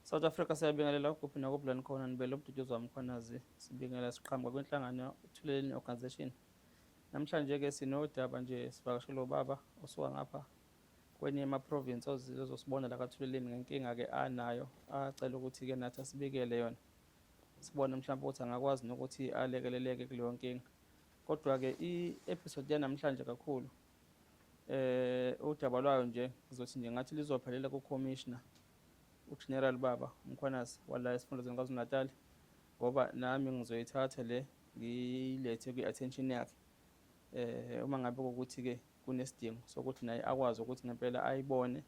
South Africa siyabingelela kuphi nakuphi la nikhona nibele uMduduzi waMkhwanazi sibingelela siqhamuka kwinhlangano Thuleleni Organisation. Namhlanje ke sinodaba nje sivakashele ubaba osuka ngapha kwenye yama-province ozosibona la kaThuleleni ngenkinga ke anayo acela ukuthi ke nathi asibikele yona sibone mhlawumbe ukuthi angakwazi nokuthi alekeleleke kuleyo nkinga. Kodwa-ke i-episode yanamhlanje kakhulu udaba lwayo nje ngizothi nje ngathi lizophelela ku-commissioner uGeneral Baba uMkhwanazi wala esifundazweni KwaZulu-Natal ngoba nami ngizoyithatha le ngiyilethe kwi-attention yakhe uma ngabe ukuthi-ke kunesidingo sokuthi naye akwazi ukuthi ngempela ayibone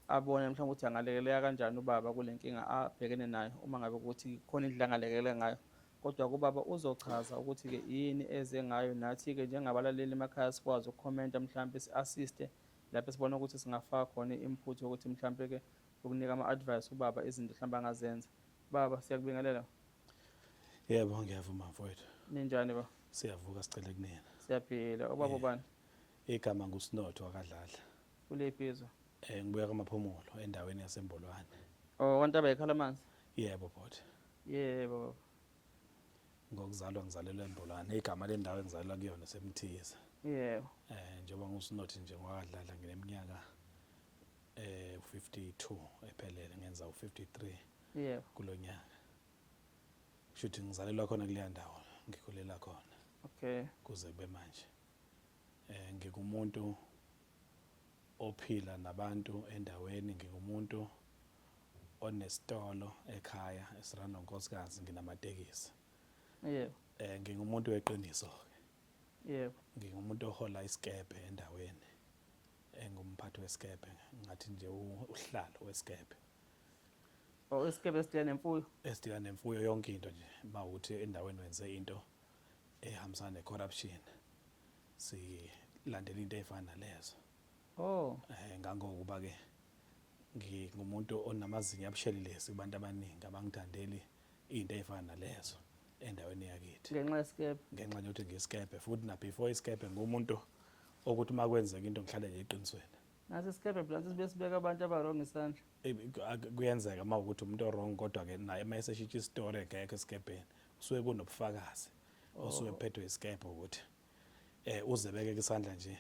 abone mhlawumbe ukuthi angalekeleka kanjani ubaba kule nkinga abhekene nayo uma ngabe ukuthi khona indlela angalekeleka ngayo kodwa kubaba uzochaza ukuthi-ke yini eze ngayo nathi-ke njengabalaleli emakhaya sikwazi ukukhomenta mhlawumbe si-assiste lapho esibona ukuthi singafaka khona i-input yokuthi mhlawumbe-ke ukunika ama-advice ubaba izinto mhlawumbe angazenza. Baba siyakubingelela. Yebo, ngiyavuma mfowethu. Ninjani ba? Siyavuka sicele kunina. Siyaphila. Ubaba ubani? Igama nguSinotho wakaDladla. Kuliphi izwe? Ngibuya kwaMaphumulo endaweni yaseMbolwane. Oh, kwaNtaba yekhala amanzi? Yebo bhuti. Yebo baba. Ngokuzalwa ngizalelwa eMbolwane. Igama lendawo engizalelwa kuyona seMthiza. Yebo. Njengoba nguSinothi nje ngwakadladla ngineminyaka 52 ephelele ngenza u53 Yebo. kulonyaka. Kushuthi ngizalelwa khona kuleya ndawo ngikhulela khona. Okay. Kuze kube manje. Ngikumuntu ophila nabantu endaweni, ngingumuntu onesitolo ekhaya esirana nonkosikazi, nginamatekisi. Yebo. Ngingumuntu weqiniso ke. Yebo. Ngingumuntu ohola isikebhe endaweni, engumphathi wesikebhe, ngathi nje uhlalo wesikebhe. Oh, isikebhe esidila nemfuyo? Esidila nemfuyo yonke into nje, mawukuthi endaweni wenze into ehambisana ne-corruption, silandela into ey'fana nalezo. Oh. Ngangokuba ke ngingumuntu onamazinyo abushelelezi kubantu abaningi abangithandeli into ey'fana nalezo endaweni yakithi. Ngenxa yesikebhe? Ngenxa yokuthi ngiyisikebhe futhi na before isikebhe ngumuntu okuthi uma kwenzeka into ngihlale nje eqinisweni. Nasi isikebhe phela sibe sibeka abantu abarong isandla. Kuyenzeka uma ukuthi umuntu orong kodwa ke naye uma eseshintsha isitori engekho esikebheni kusuke kunobufakazi osuke buphethwe isikebhe ukuthi uzebeke isandla nje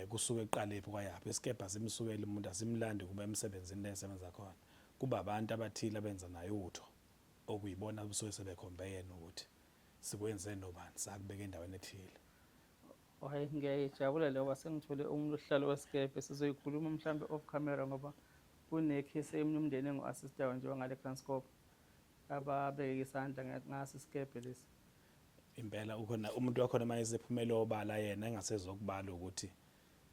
kusuke kuqalephi kwayaphi. Isikebhe asimsukeli umuntu, asimlandi kuba emsebenzini la esebenza khona. Kuba abantu abathile abenza naye utho okuyibona kusuke sebekhombe yena ukuthi sikwenze nobani sakubeka endaweni ethile. Hayi, ngiyayijabula le ngoba sengithole umuntu ohlala wesikebhe sizoyikhuluma mhlambe off camera ngoba kunekhesi emunye umndeni engu-assistayo nje wangale Kranskop ababeke isandla ngaso isikebhe lesi. Impela ukhona umuntu wakhona uma esephumele obala yena engasezokubala ukuthi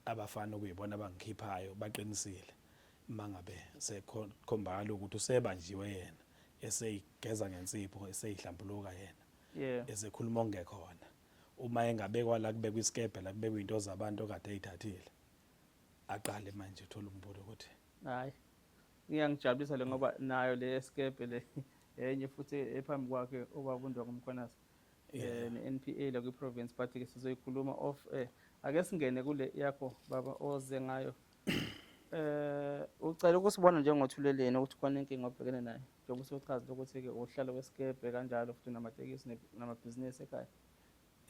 abafana okuyibona abangikhiphayo baqinisile mangabe sekhombakala ukuthi usebanjiwe yena eseyigeza ngensipho eseyihlambuluka yena esekhuluma okungekhona. Uma engabekwa la kubekwa isikebhe la kubekwa into zabantu okade eyithathile aqale manje uthola umbulo ukuthi hayi iyangijabulisa le ngoba nayo le esikebhe le enye futhi ephambi kwakhe ubaba uNdonga uMkhwanazi ne-NPA la kwi-province but ke sizoyikhuluma off air. Ake singene kule yakho baba oze ngayo. Ucela ukusibona njengoThuleleni ukuthi khona inkinga obhekene nayo njengoba usuchazile ukuthi-ke uhlala wesikebhe kanjalo futhi unamatekisi namabhizinisi ekhaya.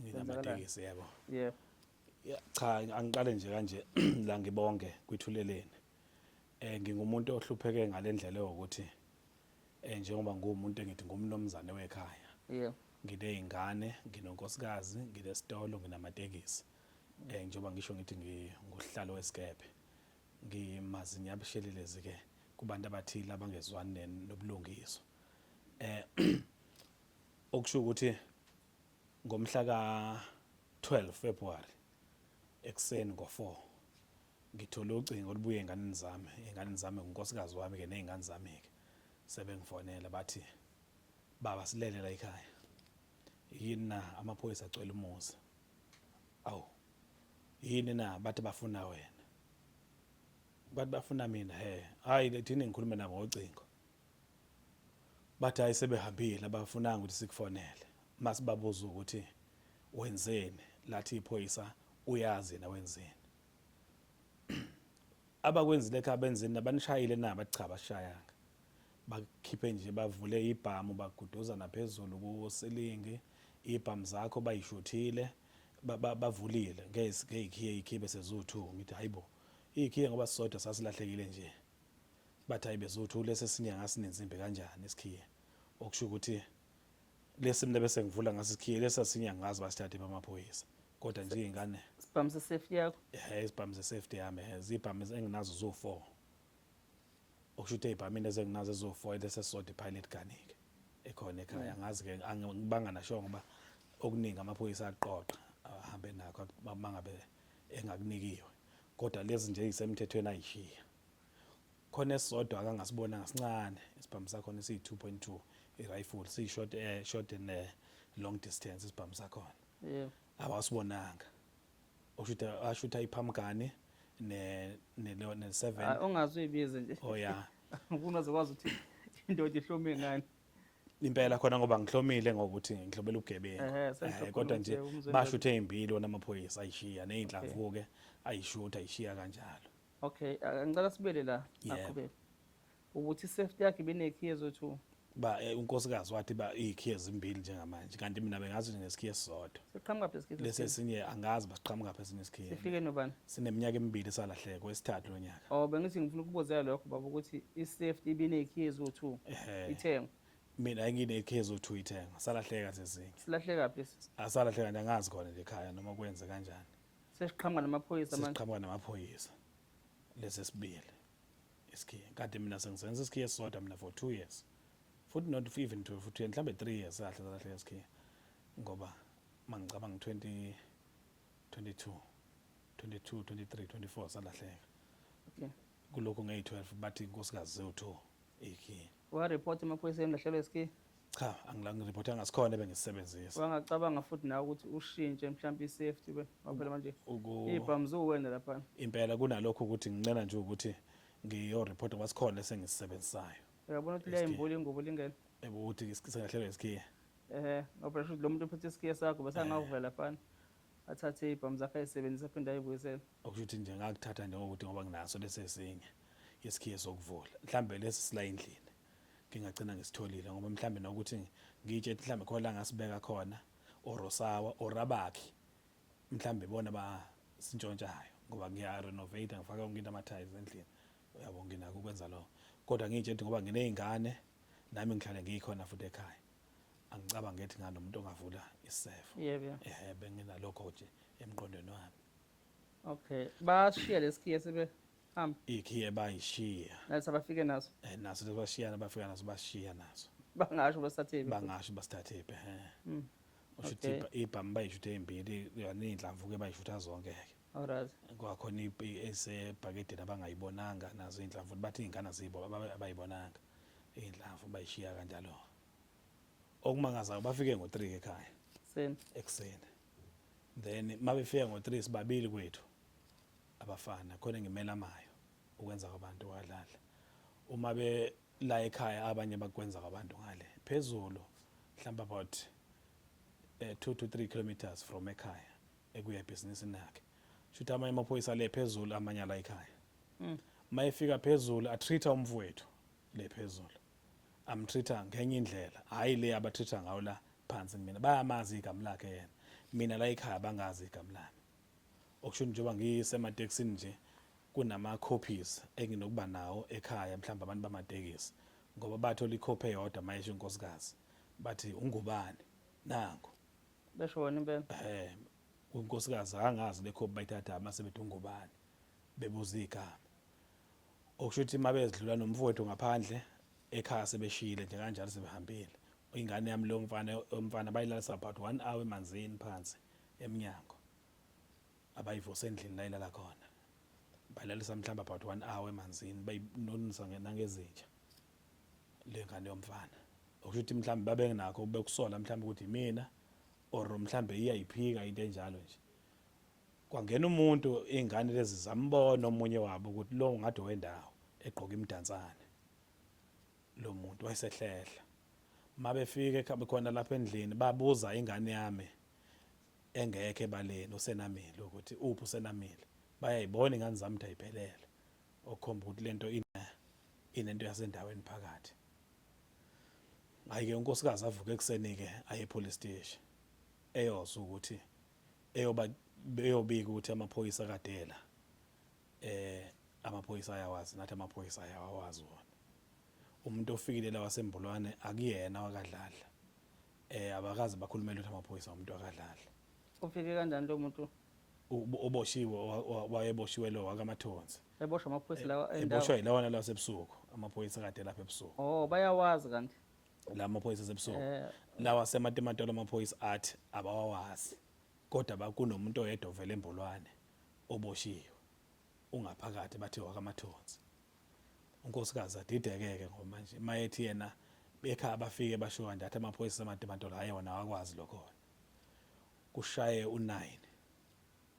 Nginamatekisi yebo. Yebo. Cha angiqale nje kanje la ngibonge kwiThuleleni. Ngingumuntu ohlupheke ngalendlela yokuthi njengoba nguwumuntu engithi ngumnumzane wekhaya. Yebo. Nginey'ngane, nginonkosikazi, nginesitolo, nginamatekisi. Njengoba ngisho ngithi ngingusihlalo wesikebhe. Ngimazinyo abushelelezi ke kubantu abathile abangezwani nobulungiswa. Okusho ukuthi ngomhla ka-12 February ekuseni ngo-4 ngithole ucingo olubuye ey'nganeni zami, ey'nganeni zami ngunkosikazi wami ke ney'ngane zami ke sebengifonela bathi baba silele la ekhaya. Yini na amaphoyisa agcwele umuzi. Awu yini na bathi bafuna wena. Bathi bafuna mina he. Hayi lethini ngikhulume nabo ngocingo. Bathi hayi sebehambile abafunanga ukuthi sikufonele. Masibabuza ukuthi wenzeni lathi iphoyisa uyazi yena wenzeni. Abakwenzile ekhaya benzeni nabanishayile na? Bathi cha, basishayanga. Bakhiphe nje, bavule ibhamu, baguduza naphezulu kusilingi, ibhamu zakho bayishuthile, bavulile ngeyikhiye, ikhiye bese ziwu-2. Ngithi hayibo, ikhiye ngoba sisodwa sasilahlekile nje. Bathi hayi, beziwu-2, lesi esinye ngasinensimbi kanjani isikhiye, okusho ukuthi lesi mina bese ngivula ngaso isikhiye, lesi esinye angazi basithathe bamaphoyisa. Kodwa nje iy'ngane. Sibhamu se-safety yakho? Ehhe, isibhamu se-safety yami, ehhe, zibhamu enginazo ziwu-4. Okusho ukuthi ey'bhamini ezenginazo eziwu-4, lesi esisodwa i-pilot gun-ke ekhona ekhaya. Angazi-ke, angibanga nasho ngoba okuningi amaphoyisa aqoqa ahambe nakho mangabe engakunikiwe, kodwa lezi nje ey'semthethweni ayishiya. Khona esisodwa akangasibona ngasincane isibhamu sakhona, esiyi-2.2 i-rifle, siyi-short short and long distance isibhamu sakhona. Awasibonanga. Okusho ukuthi ashutha iphamgani ne ne ne 7. Hayi, ungaze uyibize nje. Oh ya. Ufuna uzokwazi ukuthi indoda ihlome ngani. Impela khona, ngoba ngihlomile ngokuthi ngihlobela ubugebengu. Sengihlobela Kodwa nje ukuthi umzwelo. Bashuthe ezimbili wona amaphoyisa, ayishiya nezinhlamvu ke, ayishutha ayishiya kanjalo. Okay, ngicela sibele la. Aqhubeke. Ukuthi i-safety yakhe ibinekhiye ezo-2. Ba unkosikazi wathi ba izikhiye ezimbili njengamanje, kanti mina bengazi nje nesikhiye esisodwa. Siqhamuka phi isikhiye? Lesi esinye angazi basiqhamuka phi esinye isikhiye. Sifike nobani? Sineminyaka emibili salahleka, wesithathu lo nyaka. Oh, bengithi ngifuna ukubuzela lokho baba ukuthi i-safety ibinekhiye ezo-2. Ithengwa. Mina nginekhiye ezo-2, ithenga salahleka sezinye. Silahleka phi? Asalahleka nje, angazi khona nje ekhaya noma kwenze kanjani. Sesiqhamuka namaphoyisa manje. Sesiqhamuka namaphoyisa lesi esibili isikhiye, kade mina sengisenza isikhiye esisodwa mina for 2 years, futhi not even 2, futhi mhlambe 3 years kahle salahleka isikhiye, ngoba mangicabanga 20 22 22 23 24 salahleka. Kulokhu ngeyi-12 bathi inkosikazi ziwu-2 ikhiye. Wa-report emaphoyiseni lahlelwe isikhiye? Cha, angiriphothanga, sikhona ebengisisebenzisa. Wangacabanga futhi nawe ukuthi ushintshe mhlawumbe i-safety be ngoba phela manje iy'bhamu ziwuwena laphana. Impela kunalokho ukuthi ngincela nje ukuthi ngiyoripota ngoba sikhona esengisisebenzisayo. Uyabona ukuthi liyayimbula ingubo lingene. Ukuthi sengahlelwa isikhiye. Ngoba phela shuthi lo muntu uphethe isikhiye sakho bese angavela laphana athathe iy'bhamu zakhe ayisebenzise aphinde ayibuyisele. Okusho ukuthi nje ngakuthatha njengokuthi ngoba nginaso lesi esinye isikhiye sokuvula, mhlambe lesi sila endlini ngingagcina ngisitholile, ngoba mhlambe nokuthi ngitshe mhlambe khona la ngasibeka khona orosawa orabakhi, mhlambe bona basintshontshayo, ngoba ngiya renovate, ngifaka yonke into, ama-tiles endlini, uyabo, nginako ukwenza lokho. Kodwa ngitshe ukuthi ngoba nginey'ngane nami ngihlale ngikhona futhi ekhaya, angicabangi ngethi nganomuntu ongavula isisefo. Benginalokho nje emqondweni wami. Okay, bashiya lesikhiye sebe hamba. Ikhiye bayishiya. Nathi abafike naso. Naso bashiya, nabafika naso bashiya naso. Bangasho basithathephi. Bangasho basithathephi, ehe. Usho ukuthi ibhamu bayishuthe ezimbili, ney'nhlamvu ke bayishutha zonke ke. Alright. Kwakhona esebhakedeni abangayibonanga nazo iy'nhlamvu, bathi iy'ngane azibo abayibonanga iy'nhlamvu, bayishiya kanjalo. Okumangazayo bafike ngo-3 ekhaya. Ekuseni. Ekuseni. Then mabefika ngo-3 sibabili kwethu abafana khona ngimelamayo ukwenza kwabantu kwadlala. Uma be la ekhaya abanye bakwenza kwabantu ngale phezulu, mhlawumbe about 2 to 3 kilometers from ekhaya ekuya ebhizinisini lakhe. Shuthi amanye amaphoyisa le phezulu, amanye ala ekhaya. Mayefika phezulu atreat-a umfowethu le phezulu, amtreat-a ngenye indlela, hhayi le abatreat-a ngayo la phansi. Mina bayamazi igama lakhe yena, mina la ekhaya bangazi igama lami. Okusho njengoba ngisematekisini nje kunama-copies enginokuba nawo ekhaya, mhlawumbe abantu bamatekisi, ngoba bathola ikhophi eyodwa mayesho inkosikazi bathi ungubani nangu. Besho wona impela. Unkosikazi akangazi le khophi bayithatha mase bethi ungubani, bebuza igama. Okusho ukuthi uma bezidlula nomfowethu ngaphandle ekhaya sebeshiyile nje kanjalo, sebehambile. Ingane yami lo mfana, umfana bayilalisa about 1 hour emanzini phansi emnyango, abayivuse endlini la ilala khona, bayilalisa mhlawumbe about 1 hour emanzini, bayinonisa nangezinja le ngane yomfana. Okusho ukuthi mhlawumbe babenginakho bekusola mhlawumbe ukuthi imina, or mhlawumbe iyayiphika into enjalo nje. Kwangena umuntu, iy'ngane lezi zambona omunye wabo ukuthi lo ngade wendawo egqoka imdansane, lo muntu wayesehlehla. Mabefika ekhaya khona lapha endlini babuza ingane yami engekho ebaleni uSenamile ukuthi uphi uSenamile. Bayayibona ingane zami ukuthi ayiphelele. Okukhomba ukuthi lento inento yasendaweni phakathi. Hayi-ke unkosikazi avuke ekuseni-ke aye epolice station eyozwa ukuthi eyoba eyobika ukuthi amaphoyisa kadela amaphoyisa ayawazi nathi amaphoyisa ayawazi wona. Umuntu ofikile la waseMbulwane akuyena wakaDladla. Abakaze bakhulumele ukuthi amaphoyisa umuntu wakaDladla. Ufike kanjani lo muntu? Oboshiwe wayeboshiwe lo wakaMathonsi. Eboshwa amaphoyisa lawa endawo. Eboshwa yilawana la sebusuku, amaphoyisa kade lapha ebusuku. Oh, bayawazi kanti. La maphoyisa asebusuku. Lawa aseMatimatolo amaphoyisa athi abawawazi. Kodwa bakunomuntu oyedwa ovela eMbolwane oboshiwe. Ungaphakathi bathi wakaMathonsi. Unkosikazi adidekeke ngoba manje mayethi yena ekhaya bafike basho kanje athi amaphoyisa aseMatimatolo hhayi wona awakwazi lokho. Kushaye u-9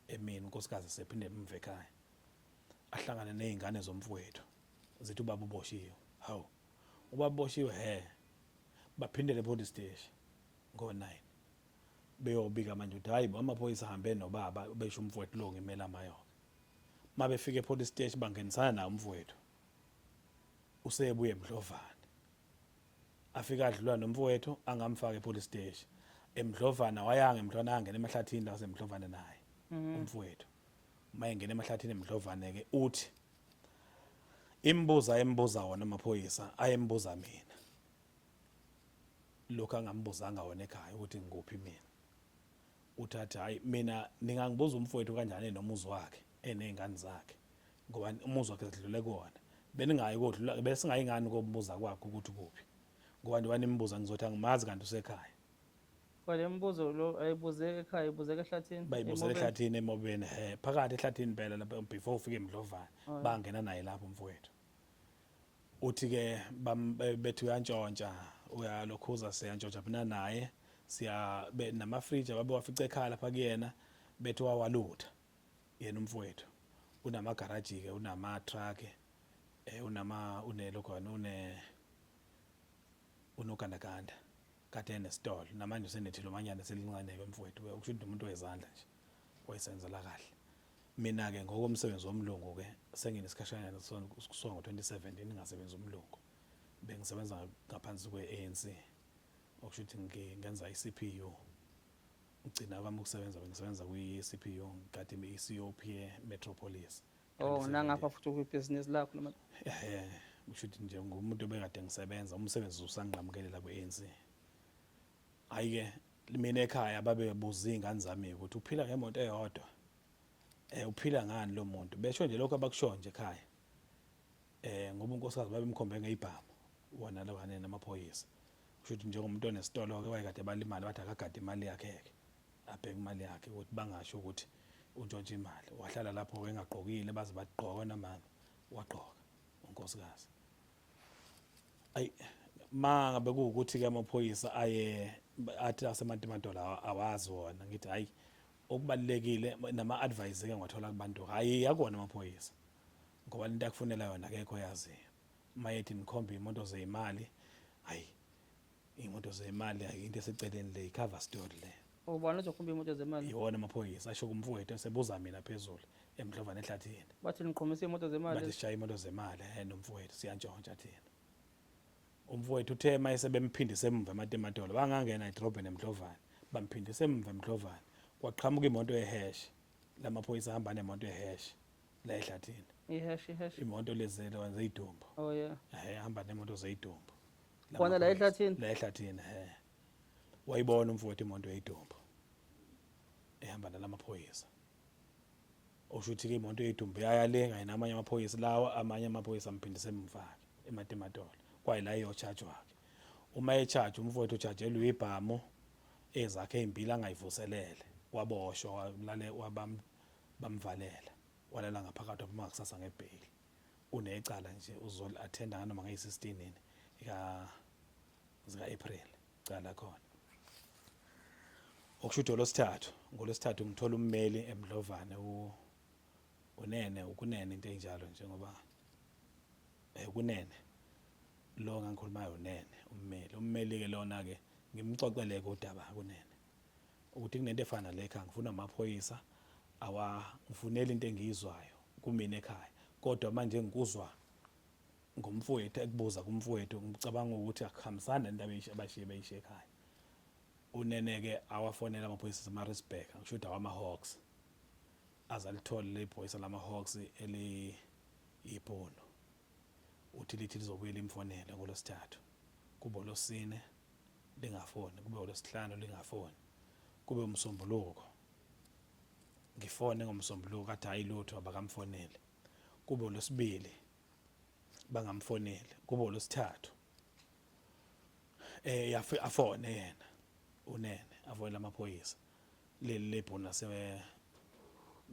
emini unkosikazi esephinde emva ekhaya. Ahlangane nezingane zomfowethu zithi ubaba uboshiwe. Hawu, ubaba uboshiwe he. Baphindele epolice station ngo-9 beyobika manje ukuthi hayi bo amaphoyisa ahambe nobaba besho umfowethu lo ngimela amayoka. Mabefika epolice station bangenisana naye umfowethu usebuye eMdlovana. Afika adlula nomfowethu angamfaka epolice station. EMdlovana wayanga eMdlovana angena emahlathini la waseMdlovana naye umfowethu. Uma engena emahlathini eMdlovane ke uthi imibuzo ayembuza wona amaphoyisa ayembuza mina. Lokho angambuzanga wona ekhaya ukuthi ngikuphi mina. Uthi hayi mina ningangibuza umfowethu kanjani enomuzi wakhe enezingane zakhe ngoba umuzi wakhe sidlule kuwona. Beningayi kodlula besingayi ngani kombuza kwakhe ukuthi kuphi. Ngoba nje wanimbuza ngizothi angimazi kanti usekhaya. Kwale mbuzo lo ayibuze ekhaya ibuzeka ehlathini. Bayibuzela ehlathini emobeni he phakathi ehlathini impela lapha before ufike eMdlovana bangena naye lapho umfowethu. Uthi ke bethi uyantshontsha uyalokhuza siyantshontsha phina naye siya nama fridge ababewafice ekhaya lapha kuyena bethi wawalutha yena umfowethu unama garage ke unama truck unama unelokho une unogandaganda kade enesitolo namanje usenethilo manyana selincane ke mfowethu ukusho ukuthi umuntu wezandla nje wayesenzela kahle. Mina ke ngokomsebenzi womlungu ke senginesikhashanyana kusuka ngo-2017 ngingasebenzi umlungu. Bengisebenza ngaphansi kwe-ANC okusho ukuthi ngenza i-CPU. Ugcina kwami ukusebenza bengisebenza kwi-CPU ngikade i-COP ye-Metropolis. Oh, nangapha futhi kwibhizinisi lakho noma kusho ukuthi nje ngumuntu obekade ngisebenza umsebenzi usangiqamukelela kwi-ANC. Hhayi-ke mina ekhaya babebuza iy'ngane zami ukuthi uphila ngemoto eyodwa uphila ngani lo muntu besho nje lokho abakushoyo nje ekhaya ngoba unkosikazi babemkhombe ngeyibhamu wona lawane namaphoyisa kusho ukuthi njengomuntu onesitolo-ke wayekade balimali bathi akagade imali yakhe-ke abheke imali yakhe ukuthi bangasho ukuthi untshontshe imali wahlala lapho-ke engagqokile baze bagqoka namama wagqoka unkosikazi. Ayi ma ngabe kuwukuthi-ke amaphoyisa aye athi aseMatimatolo awazi wona ngithi hayi okubalulekile nama-advice ke ngiwathola kubantu hhayi yakona amaphoyisa ngoba lento akufunela yona akekho oyaziyo. Uma ethi nikhombe iy'moto zey'mali hhayi iy'moto zey'mali hhayi into eseceleni le i-cover story le. Ubani ozokhomba iy'moto zemali? Iwona amaphoyisa asho kumfowethu esebuza mina phezulu eMdlovana ehlathini. Bathi niqhumisa iy'moto zemali? Bathi sishaya iy'moto zemali nomfowethu siyantshontsha thina. Umfowethu uthe uma esebemphindise emumva eMatimatolo bangangena edrobheni eMdlovana bamphindise emumva eMdlovana kwaqhamuka imoto yeheshi lamaphoyisa ahamba nemoto yeheshi la ehlathini. Iheshi iheshi. Imoto lezi zeyidumbu. Oh yeah. Hamba nemoto zeyidumbu. Khona la ehlathini? La ehlathini he. Wayibona umfowethu imoto yeyidumbu ehamba nalamaphoyisa. Osho ukuthi ke imoto yeyidumbu yaya le kanye namanye amaphoyisa lawa amanye amaphoyisa amphindise emva ke eMatimatolo. Kwaye la iyochargewa ke. Uma echarge umfowethu uchajelwe ibhamu ezakhe ezimbili angayivuselele. Waboshwa walale wabam bamvalela walala ngaphakathi waphuma ngakusasa ngebheyili. Unecala nje uzol-attenda nganoma ngeyi-16 yini zika-April cala khona. Okusho ukuthi ngolwesithathu, ngolwesithathu ngithola ummeli eMdlovane uNene, uKunene into enjalo nje ngoba uKunene lo ngangikhulumayo uNene ummeli. Ummeli-ke lona-ke ngimxoxele-ke udaba kuNene ukuthi kunento efana nale ekhaya ngifuna amaphoyisa awangifuneli into engiyizwayo kumina ekhaya. Kodwa manje ngikuzwa ngomfowethu ekubuza kumfowethu, ngicabanga ukuthi akuhambisani nendaba abashiye beyishiye ekhaya. Unene-ke awafonela amaphoyisa aseMaritzburg, angisho ukuthi awama-Hawks, aze alithole leli phoyisa lama-Hawks eliyibhunu. Uthi lithi lizobuye limfonele ngoLwesithathu, kube uLwesine lingafoni, kube uLwesihlanu lingafoni, kube uMsombuluko. Ngifone ngoMsombuluko athi hhayi lutho abakamfoneli, kube uLwesibili bangamfoneli, kube uLwesithathu afone yena uNene, afonele amaphoyisa leli lebhunu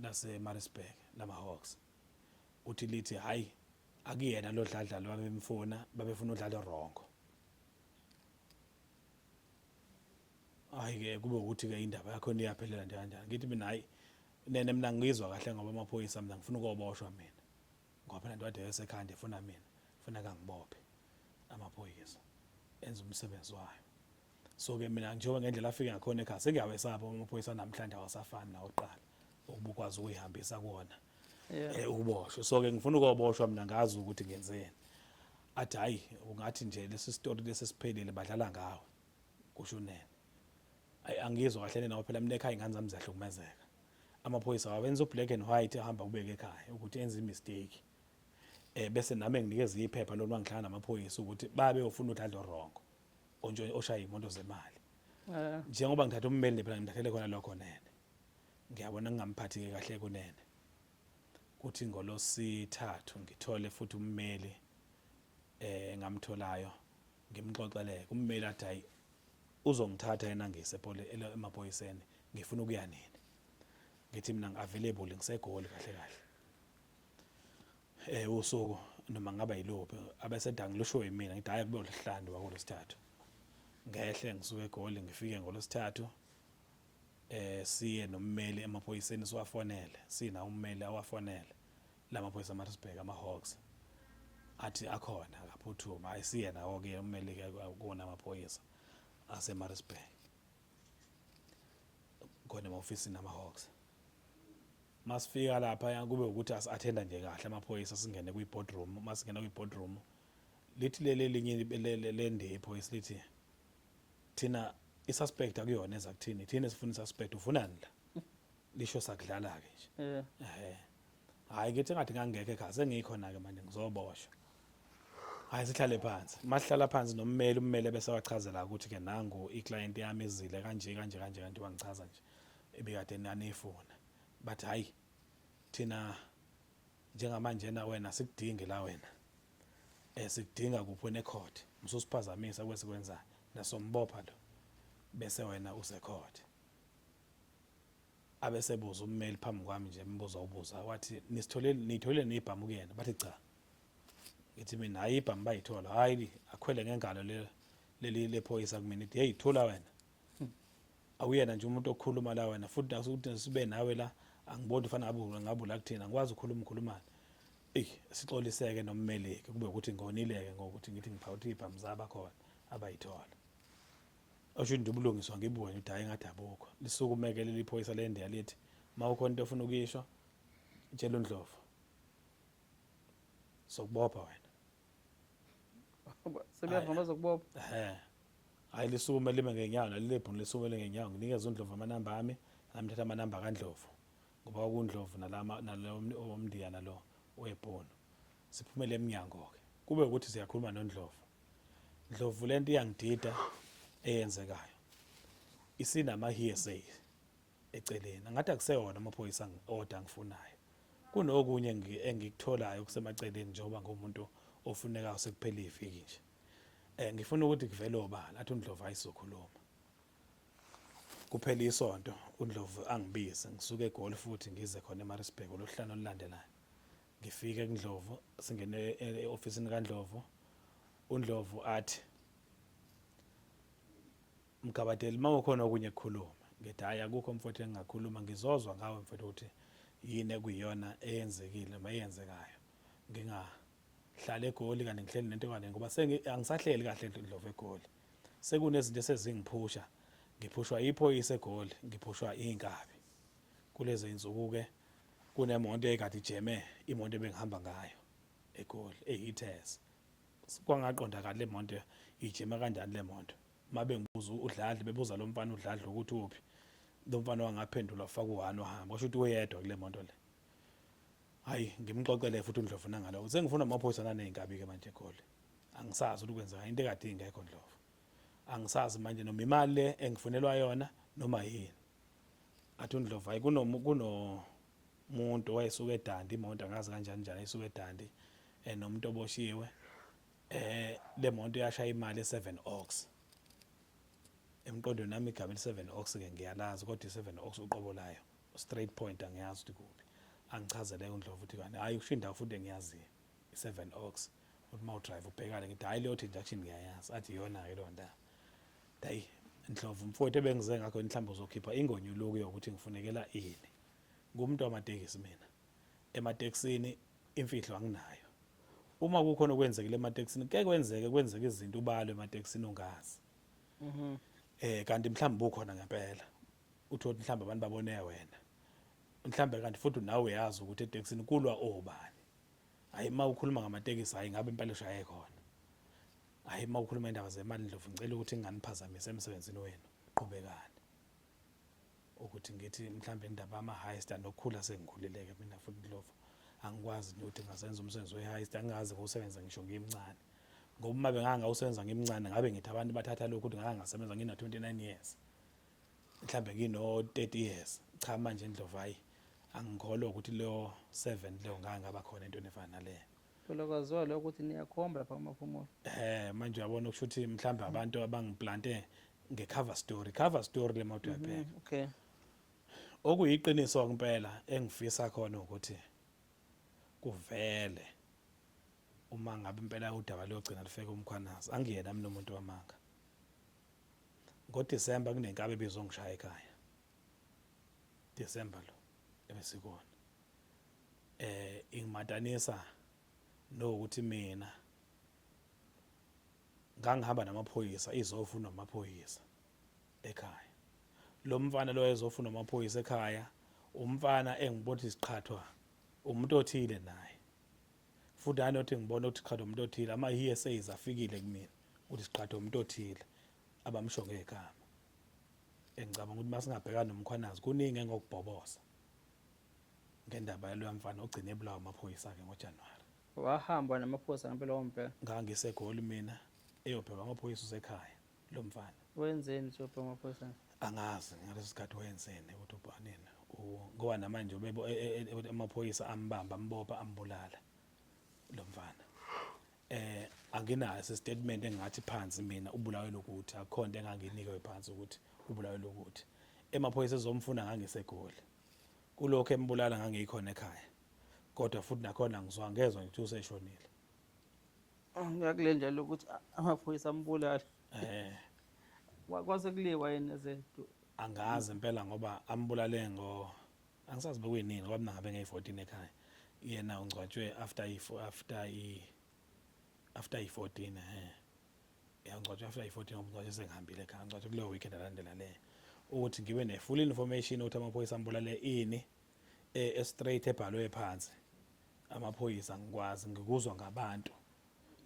lase Maritzburg lama Hawks. Uthi lithi hayi akuyena lo Dladla lo babemfuna, babefuna uDladla wrong. Hayi ke kube ukuthi ke indaba yakho iyaphelela nje kanjani. Ngithi mina hayi Nene mina ngizwa kahle ngoba amaphoyisa mina ngifuna ukuboshwa mina. Ngoba phela nto kade esekhanda efuna mina, funa kangibophe amaphoyisa enza umsebenzi wayo. So ke mina njengoba ngendlela afike ngakhona ekhaya sengiyawesaba amaphoyisa namhlanje awasafani nawokuqala ukuba ukwazi ukuyihambisa kuwona ukuboshwa. So ke ngifuna ukuboshwa mina ngazi ukuthi ngenzeni. Athi hayi ungathi nje lesi story lesi siphelile badlala ngawe, kusho uNene. Ayi angizwa kahle nina phela mina ekhaya ingane zami ziyahlukumezeka. Amaphoyisa awenza u-black and white ahamba kubeke ekhaya ukuthi enze i-mistake. Bese nami nginikeza iphepha lolu mangihlangana namaphoyisa ukuthi babe ufuna uDladla wrong onje oshaya imoto zemali. Njengoba ngithatha ummeli phela ngithathele khona lokho Nene. Ngiyabona ngingamphathi ke kahle kunene. Kuthi ngolosithathu ngithole futhi ummeli ngamtholayo ngimxoxeleke ummeli athi hayi uzongithatha yena ngise emaphoyiseni ngifuna ukuya nini. Ngithi mina ngi-available ngiseGoli kahle kahle. Usuku noma ngaba yiluphi abese angilusho yimina ngithi hayi kube uLwesihlanu wakulwesithathu. Ngehle ngisuke eGoli ngifike ngolwesithathu siye nommeli emaphoyiseni siwafonele, sina ummeli awafonele lamaphoyisa aMaritzburg ama-Hawks athi akhona akaphuthuma. Hayi siye nawo ke ummeli ke kuwona amaphoyisa aseMaritzburg khona ema-ofisini ama-Hawks. Masifika lapha kube ukuthi asi-attenda nje kahle amaphoyisa, singene kwi-boardroom. Masingena kwi-boardroom lithi leli elinye lendiya iphoyisa lithi thina i-suspect akuyona eza kuthini, thina esifuna i-suspect, ufunani la? Lisho sakudlala-ke nje. Hhayi ngithi engathi ngangingekho ekhaya sengikhona-ke manje ngizoboshwa. Hhayi sihlale phansi. Masihlala phansi nommeli, ummeli ebese wachazela ukuthi-ke nangu i-client yami izile kanje kanje kanje kanti wangichaza nje ebikade nanifuna. Bathi hhayi thina njengamanje na wena sikudingi la wena. Sikudinga kuphi wena ecourt, mususiphazamisa kwesikwenzayo nasombopha lo bese wena usecourt. Abesebuza ummeli phambi kwami nje imibuzo awubuza wathi nisitholile niyitholile niyibhamu kuyena, bathi cha. Ngithi mina hayi ibhamu bayithola, hayi akhwele ngengalo leli lephoyisa kumina ithi hey thula wena, awuyena nje umuntu okhuluma la wena futhi nasukuthi sibe nawe la angiboni ufana ngabe ngabe la kuthina ngikwazi ukukhuluma ukhulumani. Eyi sixoliseke nommeleki kube ukuthi ngonileke ngokuthi ngithi ngiphawuthi ibhamu zaba khona abayithola. Osho into ubulungiswa ngibuke ngithi hayi ngathi abukho. Lisukumeke leli phoyisa lendiya lithi mawukhona into ofuna ukuyisho tshela uNdlovu. Sokubopha wena. Sebeyavuma bazokubopha. Hayi lisukume lime ngenyawo naleli bhunu lisukume ngenyawo nginikeza uNdlovu amanamba ami, nami ngithatha amanamba kaNdlovu. Ngoba kwakuNdlovu nalama nalo omndiya nalo webhunu. Siphumele emnyango ke. Kube ukuthi siyakhuluma noNdlovu. Ndlovu lento iyangidida eyenzekayo. Isinama hearsay eceleni. Ngathi akusewona amaphoyisa order ngifunayo. Kunokunye engikutholayo kusemaceleni njengoba ngumuntu ofunekayo sekuphela iviki nje. Ngifuna ukuthi kuvele obala athi uNdlovu ayizokhuluma. Kuphela isonto uNdlovu angibize ngisuke eGoli futhi ngize khona eMaritzburg ngolwesihlanu olulandelayo. Ngifike kuNdlovu singene e-ofisini kaNdlovu. uNdlovu athi Mgabadeli uma ukhona okunye kukhuluma. Ngithi hayi akukho mfowethu engingakhuluma ngizozwa ngawe mfowethu ukuthi yini ekuyiyona eyenzekile noma eyenzekayo. Ngingahlala eGoli kanti ngihleli nento kanje ngoba angisahleli kahle Ndlovu eGoli. Sekunezinto esezingiphusha, ngiphushwa iphoyisa eGoli, ngiphushwa inkabi. Kulezi insuku ke Kunemonto ekade ijeme imoto ebengihamba ngayo eGoli eyi-Vitez. Kwangaqondakala le moto ijeme kanjani le moto. Uma bengibuza uDladla bebuza lo mfana uDladla ukuthi uphi. Lo mfana wangaphendula wafaka u-one wahamba. Kusho ukuthi uyedwa kule moto le. Hayi ngimxoxele futhi uNdlovu nangalokho. Sengifuna amaphoyisa naney'nkabi-ke manje eGoli. Angisazi ukuthi kwenzeka into ekade ingekho Ndlovu. Angisazi manje noma imali le engifunelwa yona noma yini. Athi uNdlovu hayi kunomuntu owayesuka eDandi imoto angazi kanjani njani esuka eDandi nomuntu oboshiwe le moto yashaya imali e-Seven Oaks. Emqondweni nami igama eli-Seven Oaks ke ngiyalazi kodwa i-Seven Oaks uqobo layo straight point angiyazi ukuthi kuphi. Angichazele uNdlovu ukuthi kani hayi kusho indawo futhi engiyaziyo i-Seven Oaks uthi uma udrive ubhekane ngithi hayi leyo junction ngiyayazi athi iyona-ke leyo ndawo. Hayi Ndlovu mfowethu ebengize ngakho mhlawumbe uzokhipha ingonyuluko yokuthi ngifunekela ini. Ngumuntu wamatekisi mina. Ematekisini imfihlo anginayo. Uma kukhona okwenzekile ematekisini kuke kwenzeke kwenzeke izinto ubalwe ematekisini ungazi. Kanti mhlawumbe ukhona ngempela. Uthole mhlawumbe abantu babone wena. Mhlawumbe kanti futhi nawe uyazi ukuthi etekisini kulwa obani. Hayi uma ukhuluma ngamatekisi hayi ngabe impela ushaye khona. Hayi uma ukhuluma indaba zemali Ndlovu ngicela ukuthi nginganiphazamisi emsebenzini wenu. Qhubekani. Ukuthi ngithi mhlawumbe indaba yama-heist anokukhula sengikhulile-ke mina futhi Ndlovu. Angikwazi nje ukuthi ngasenza umsebenzi we-heist angingaze ngiwusebenze ngisho ngimncane. Ngoba uma bengangawusebenza ngimncane ngabe ngithi abantu bathatha lokhu ukuthi ngake ngasebenza ngina-29 years. Mhlawumbe ngino-30 years. Cha manje Ndlovu hayi angikholwa ukuthi leyo 7 leyo ngake ngaba khona entweni efana naleyo. Phela kwaziwa lokho ukuthi niyakhomba lapha kumaphumulo. Manje uyabona kusho ukuthi mhlawumbe abantu abangiplante nge-cover story, cover story le mawuthi uyabheka. Okay. Okuyiqiniso ngempela engifisa khona ukuthi kuvele uma ngabe impela udaba luyogcina lufike uMkhwanazi. Angiyena mina umuntu wamanga. NgoDisemba kunenkabi ebizongishaya ekhaya. December lo ebesikona. Ingimatanisa nokuthi mina ngangihamba namaphoyisa izofuna amaphoyisa ekhaya. Lo mfana lo ezofuna amaphoyisa ekhaya umfana engibona ukuthi siqhathwa umuntu othile naye. Futhi hayi nothi ngibona ukuthi siqhathwa umuntu othile ama hearsays afikile kumina ukuthi siqhathwa umuntu othile abamsho ngegama. Engicabanga ukuthi masingabhekana noMkhwanazi kuningi engokubhoboza ngendaba yaloya mfana ogcine ebulawa amaphoyisa ke ngoJanuwari. Wahamba namaphoyisa ngempela wombheka. NgangiseGoli mina eyobheka amaphoyisa usekhaya lo mfana. Wenzeni nje ubheka amaphoyisa? Angazi ngaleso sikhathi wenzeni ukuthi ubhanini. Ngoba namanje ubebo amaphoyisa ambamba ambopha ambulala lo mfana. Anginaso statement engathi phansi mina ubulawe lokuthi akukho into enganginikwe phansi ukuthi ubulawe lokuthi. Emaphoyisa ezomfuna ngangiseGoli. Kulokho embulala ngangikhona ekhaya. Kodwa futhi nakhona ngizwa ngezwa nje ukuthi useshonile. Ngiyakule njalo ukuthi amaphoyisa ambulala. Kwase kuliwa yena ezethu. Angazi impela ngoba ambulale ngo angisazi bekuyinini ngoba mina ngabe ngeyi-14 ekhaya. Yena ungcwatshwe after i after i after i-14 Yangcwatshwa after i-14 ngoba ungcwatshwe sengihambile ekhaya, ngcwatshwe kuleyo weekend alandela leyo. Ukuthi ngibe ne-full information ukuthi amaphoyisa ambulale ini e-straight ebhalwe phansi. Amaphoyisa ngikwazi ngikuzwa ngabantu.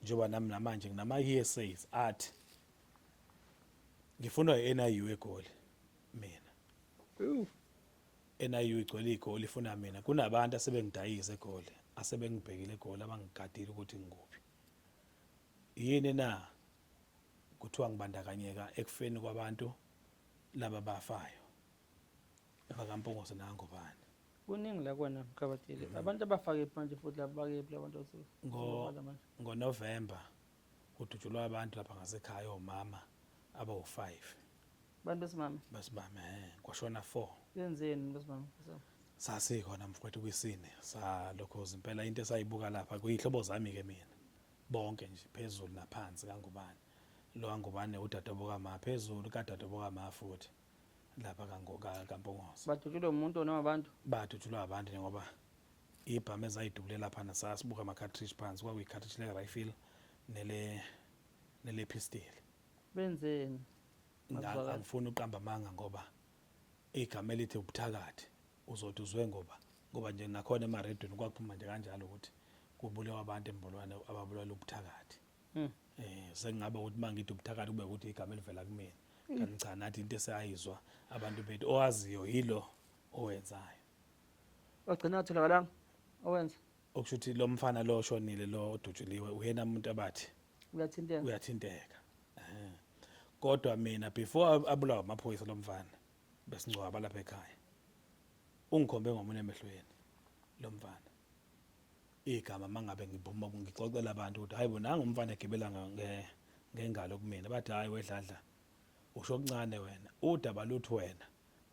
Njengoba nami namanje nginama hearsays athi ngifunwa i-NIU eGoli mina. NIU igcwele iGoli ifuna mina. Kunabantu asebengidayisa eGoli, asebengibhekile eGoli abangigadile ukuthi ngikuphi. Yini na? Kuthiwa ngibandakanyeka ekufeni kwabantu laba bafayo. BakaMpungose nangobani. Kuningi la kuwena Mkhabathile. Abantu abafake manje futhi laba bakephi labantu manje? NgoNovember kudutshulwa abantu lapha ngasekhaya omama abawu-5. Abantu besimame? Besimame, kwashona 4. Benzeni besimame? Sasikhona mfowethu kwisine salokhoza impela into esayibuka lapha kuyihlobo zami ke mina. Bonke nje phezulu naphansi kaNgubane. Lo kaNgubane udadewabo kaMa phezulu kadadewabo kaMa futhi lapha kaMpungose. Badutshulwe umuntu noma abantu? Badutshulwa abantu njengoba ibhamu ezayidubule lapha nasasibuka ama cartridge phansi kwakuyi cartridge le rifle nele pistol. Benzeni? Angifuni uqamba amanga ngoba igama elithi ubuthakathi uzothi uzwe ngoba Ngoba nje nakhona emaredweni kwakuphuma nje kanjalo ukuthi kubulewa abantu embolwane ababulala ubuthakathi. Sengingaba ukuthi mangithi ubuthakathi kube ukuthi igama elivela kumina. Kanti cha nathi into esayizwa abantu bethu owaziyo yilo owenzayo. Wagcina atholakalanga owenza. Okusho ukuthi lo mfana lo oshonile lo odutshuliwe uyena umuntu abathi uyathinteka. Uyathinteka. Eh. Kodwa mina before abulawa amaphoyisa lo mfana besingcwaba lapha ekhaya. Ungikhombe ngomunye emehlweni lo mfana. Igama mangabe ngiphuma ngixoxela abantu ukuthi hayibo nanga umfana egibela ngengalo kumina bathi hayi wedladla usho okuncane wena udaba luthi wena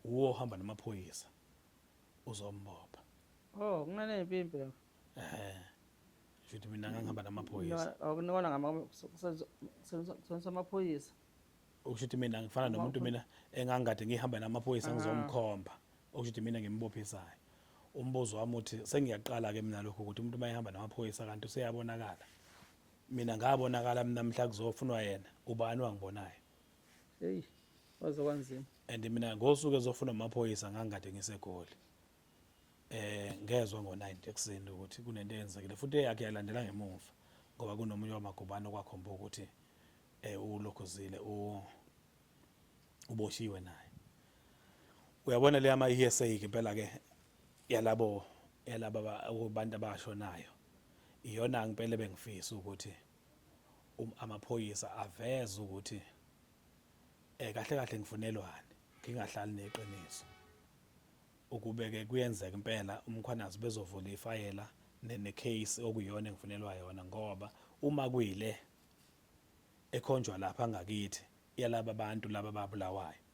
uwo ohamba namaphoyisa uzombopha. Oh, kunanempimpi lapho. Eh. Shuthi mina ngangihamba namaphoyisa. Akunikona ngama kusebenzisa amaphoyisa. Okusho ukuthi mina ngifana nomuntu mina engangikade ngihamba namaphoyisa ngizomkhomba. Okusho ukuthi mina ngimbophisayo. Umbuzo wami uthi sengiyaqala ke mina lokho ukuthi umuntu uma ehamba namaphoyisa kanti useyabonakala. Mina ngabonakala mina mhla kuzofunwa yena ubani wangibonayo. Hey, waze kwanzima. And mina ngosuku ezofunwa amaphoyisa ngangikade ngiseGoli. Ngezwa ngo-9 ekuseni ukuthi kunento eyenzekile futhi eyakhe yalandela ngemuva ngoba kunomunye wamagubane okwakhomba ukuthi ulokhuzile uboshiwe naye. Uyabona le ama ESA ke impela ke yalabo yalaba abantu abashonayo iyona ngempela bengifisa ukuthi amaphoyisa aveze ukuthi kahle kahle ngifunelwani ngingahlali neqiniso. Ukube-ke kuyenzeka impela uMkhwanazi bezovula ifayela ne-case okuyiyona engifunelwa yona ngoba uma kuyile ekhonjwa lapha ngakithi yalaba bantu laba ababulawayo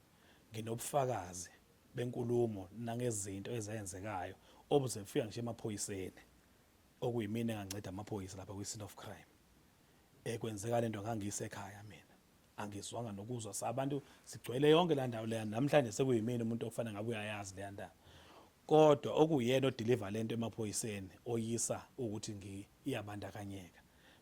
nginobufakazi benkulumo nangezinto ezenzekayo obuze bufika ngisho emaphoyiseni okuyimina enganceda amaphoyisa lapha kwi-scene of crime. Kwenzeka lento ngangisekhaya mina angizwanga nokuzwa sabantu sigcwele yonke la ndawo leya namhlanje sekuyimina umuntu ofana ngabe uyayazi leya ndawo kodwa okuyena odeliver lento emaphoyiseni oyisa ukuthi ngiyabandakanyeka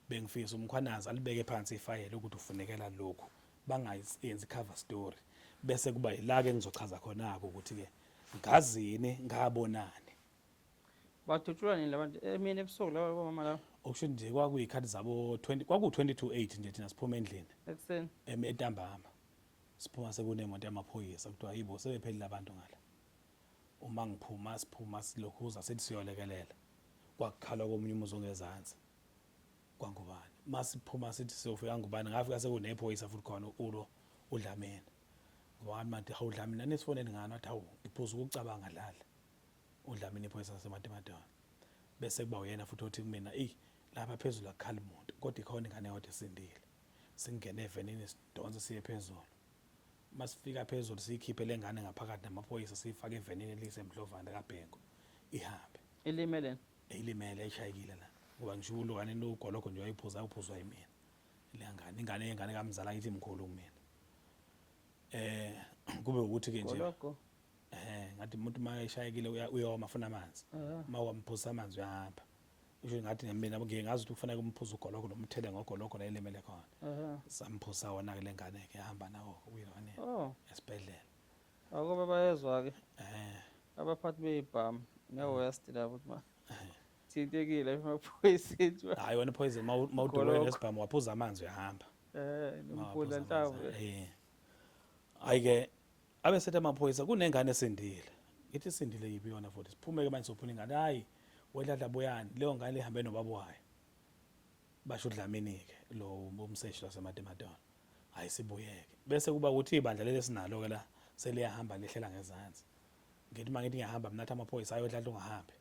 bengifisa uMkhwanazi alibeke phansi ifayela ukuthi ufunekela lokhu bangayenzi cover story bese kuba yila ke ngizochaza khona ke ukuthi ke ngazini ngabonani. Badutshulwa nini labantu emini ebusuku laba bomama laba? Okusho nje kwakuyikhathi zabo 20 kwaku 22:08 nje thina siphuma endlini ekuseni entambama siphuma sekunemoto yamaphoyisa kuthiwa yibo sebephelile abantu ngala. Uma ngiphuma siphuma silokhuza sithi siyolekelela kwakukhalwa komunye umuzi ongezansi kwaNgubane. Masiphuma sithi siyofika Ngubane ngafika sekunephoyisa futhi khona ulo uDlamini. Ngoba ngathi manje hawu Dlamini anisifoneli ngani wathi hawu ngiphuza ukucabanga dlala. uDlamini iphoyisa laseMatimadona. Bese kuba uyena futhi othi kumina eyi lapha phezulu akukhali muntu kodwa ikhona ingane eyodwa esindile. Singene evenini sidonse siye phezulu. Masifika phezulu siyikhiphe le ngane ngaphakathi namaphoyisa siyifake evenini elisemdlovane kaBhengu ihambe. Ilimele? Ilimele ishayekile la. Ngoba ngisho ulukane lugologo nje wayiphuza uphuzwa yimina. Le ngane ingane yengane kamzala ngithi mkhulu kumina. Kube ukuthi ke nje Gologo. Ngathi umuntu uma eshayekile uyoma afuna amanzi. Uma wamphuza amanzi uyahamba. Usho ngathi mina ngiye ngazi ukuthi kufanele umphuze ugologo nomthele ngogologo la elemele khona. Samphuza wona ke lengane ke yahamba nawo kuyilwane. Esibhedlela. Akuba bayezwa ke. Abaphathi beyibhamu ne West lapho ukuthi ma. Thintekile emaphoyiseni. Hayi wena poison mawudubule nesibhamu waphuza amanzi uyahamba. Nomfula nhlavu. Hayi ke abesethe amaphoyisa kunengane esindile. Ngithi isindile yiphi yona futhi siphume ke manje sophuna ingane. Hayi wedladla buyani leyo ngane ihambe nobaba wayo. Basho uDlamini ke lo umseshi waseMatimadona. Hayi sibuyeke. Bese kuba ukuthi ibandla leli esinalo ke la seliyahamba lehlela ngezansi. Ngithi mangithi ngiyahamba mina athi amaphoyisa hayi wedladla ungahambi.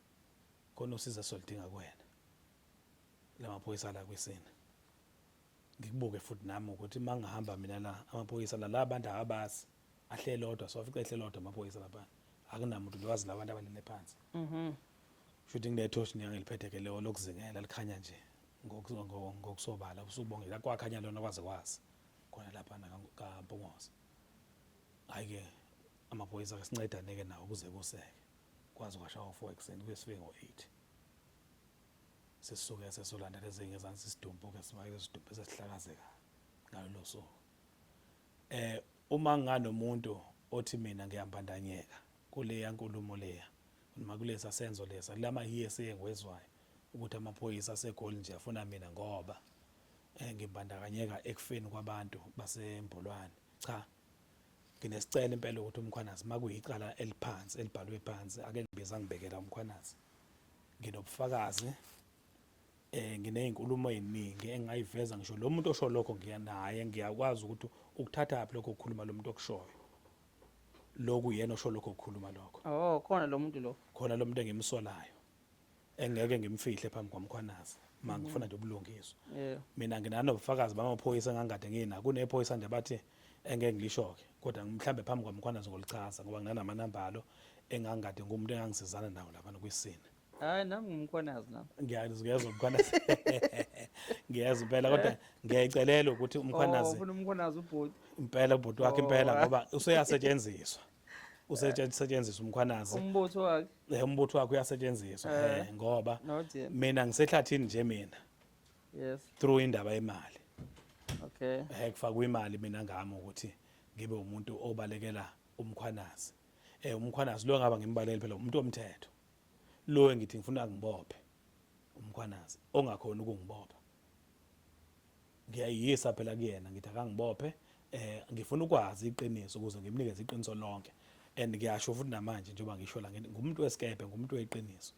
Khona usizo solidinga kuwena. Lamaphoyisa la kwisina. Ngikubuke futhi nami ukuthi mangihamba mina la amaphoyisa la labantu abazi ahlele odwa so afice ehlele odwa amaphoyisa lapha akunamuntu nje wazi labantu abalele phansi. Shuthi nginethoshi ngiyangiliphethe ke leyo lokuzingela likhanya nje ngokusobala ubusuku bonke la kwakhanya lona kwaze kwazi khona lapha kaMpungose. Hayi ke amaphoyisa ke sincedane ke nawo kuze kuseke kwaze kwashawa 4 ekuseni kuye sifike ngo-8 sisuke sesolanda lezi ngezansi isidumbu ke sifake isidumbu sesihlakazeka ngalolo suku. Uma nganomuntu othi mina ngiyambandanyeka kuleya nkulumo leya Noma kulesa senzo lesa kulama hiyese engiwezwayo ukuthi amaphoyisa aseGoli nje afuna mina ngoba ngibandakanyeka ekufeni kwabantu baseMbolwane. Cha, nginesicelo impela ukuthi uMkhwanazi makuyicala eliphansi elibhalwe phansi ake ngibiza ngibekela uMkhwanazi. Nginobufakazi nginezinkulumo eziningi engingayiveza ngisho lo muntu osho lokho ngiya naye ngiyakwazi ukuthi ukuthathaphi lokho kukhuluma lo muntu okushoyo. Lokhu yena osho lokho kukhuluma lokho. Oh, khona lo muntu lo. Khona lo muntu engimsolayo. Engeke ngimfihle phambi kwaMkhwanazi uma ngifuna nje ubulungiswa. Mina nginanobufakazi bamaphoyisa engangikade nginako. Kunephoyisa nje abathi engeke ngilisho-ke kodwa mhlambe phambi kwaMkhwanazi ngolichaza ngoba nginanamanamba alo engangikade ngumuntu engangisizana nawo laphana kwisina. Hayi nami ngumkhwanazi nami. Ngiyezwa uMkhwanazi. Ngiyezwa impela kodwa ngiyayicelela ukuthi uMkhwanazi. Oh, ufuna uMkhwanazi ubhuti. Impela ubhuti wakhe impela ngoba useyasetshenziswa. Usetshenziswa uMkhwanazi. Umbutho wakhe. Umbutho wakhe uyasetshenziswa ngoba mina ngisehlathini nje mina. Yes. Through indaba yemali. Okay. Kufakwa imali mina ngami ukuthi ngibe umuntu obalekela uMkhwanazi. UMkhwanazi lo ngaba ngimbalekele phela umuntu omthetho. Lo engithi ngifuna ngibophe uMkhwanazi ongakhona ukungibopha. Ngiyayisa phela kuyena ngithi akangibophe ngifuna ukwazi iqiniso ukuze ngimnikeze iqiniso lonke. And ngiyasho futhi namanje njengoba ngisho la ngithi ngumuntu wesikebhe, ngumuntu weqiniso.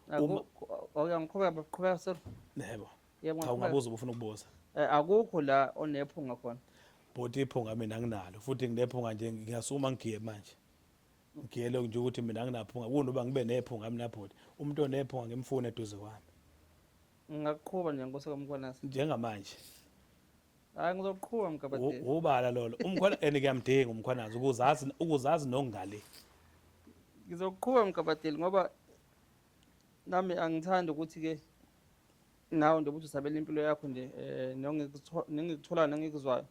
Ngiqhubeka, qhubeka sir. Yebo. Yebo, cha ungabuza ubufuna ukubuza. Akukho la onephunga khona. Bhuti iphunga mina nginalo futhi nginephunga nje ngiyasukuma ngigiye manje. Ngiyele nje ukuthi mina anginaphunga kunoba ngibe nephunga mina bhuti. Umuntu onephunga ngimfune eduze kwami. Ngingaqhuba nje Nkosi kaMkhwanazi. Njengamanje. Hayi ngizoqhuba Mgabadeli. Ubala lolo. Umkhwana and ngiyamdinga uMkhwanazi ukuzazi ukuzazi nokungale. Ngizoqhuba Mgabadeli ngoba nami angithandi ukuthi ke nawe nje ukuthi usabela impilo yakho nje nengikutholayo nengikuzwayo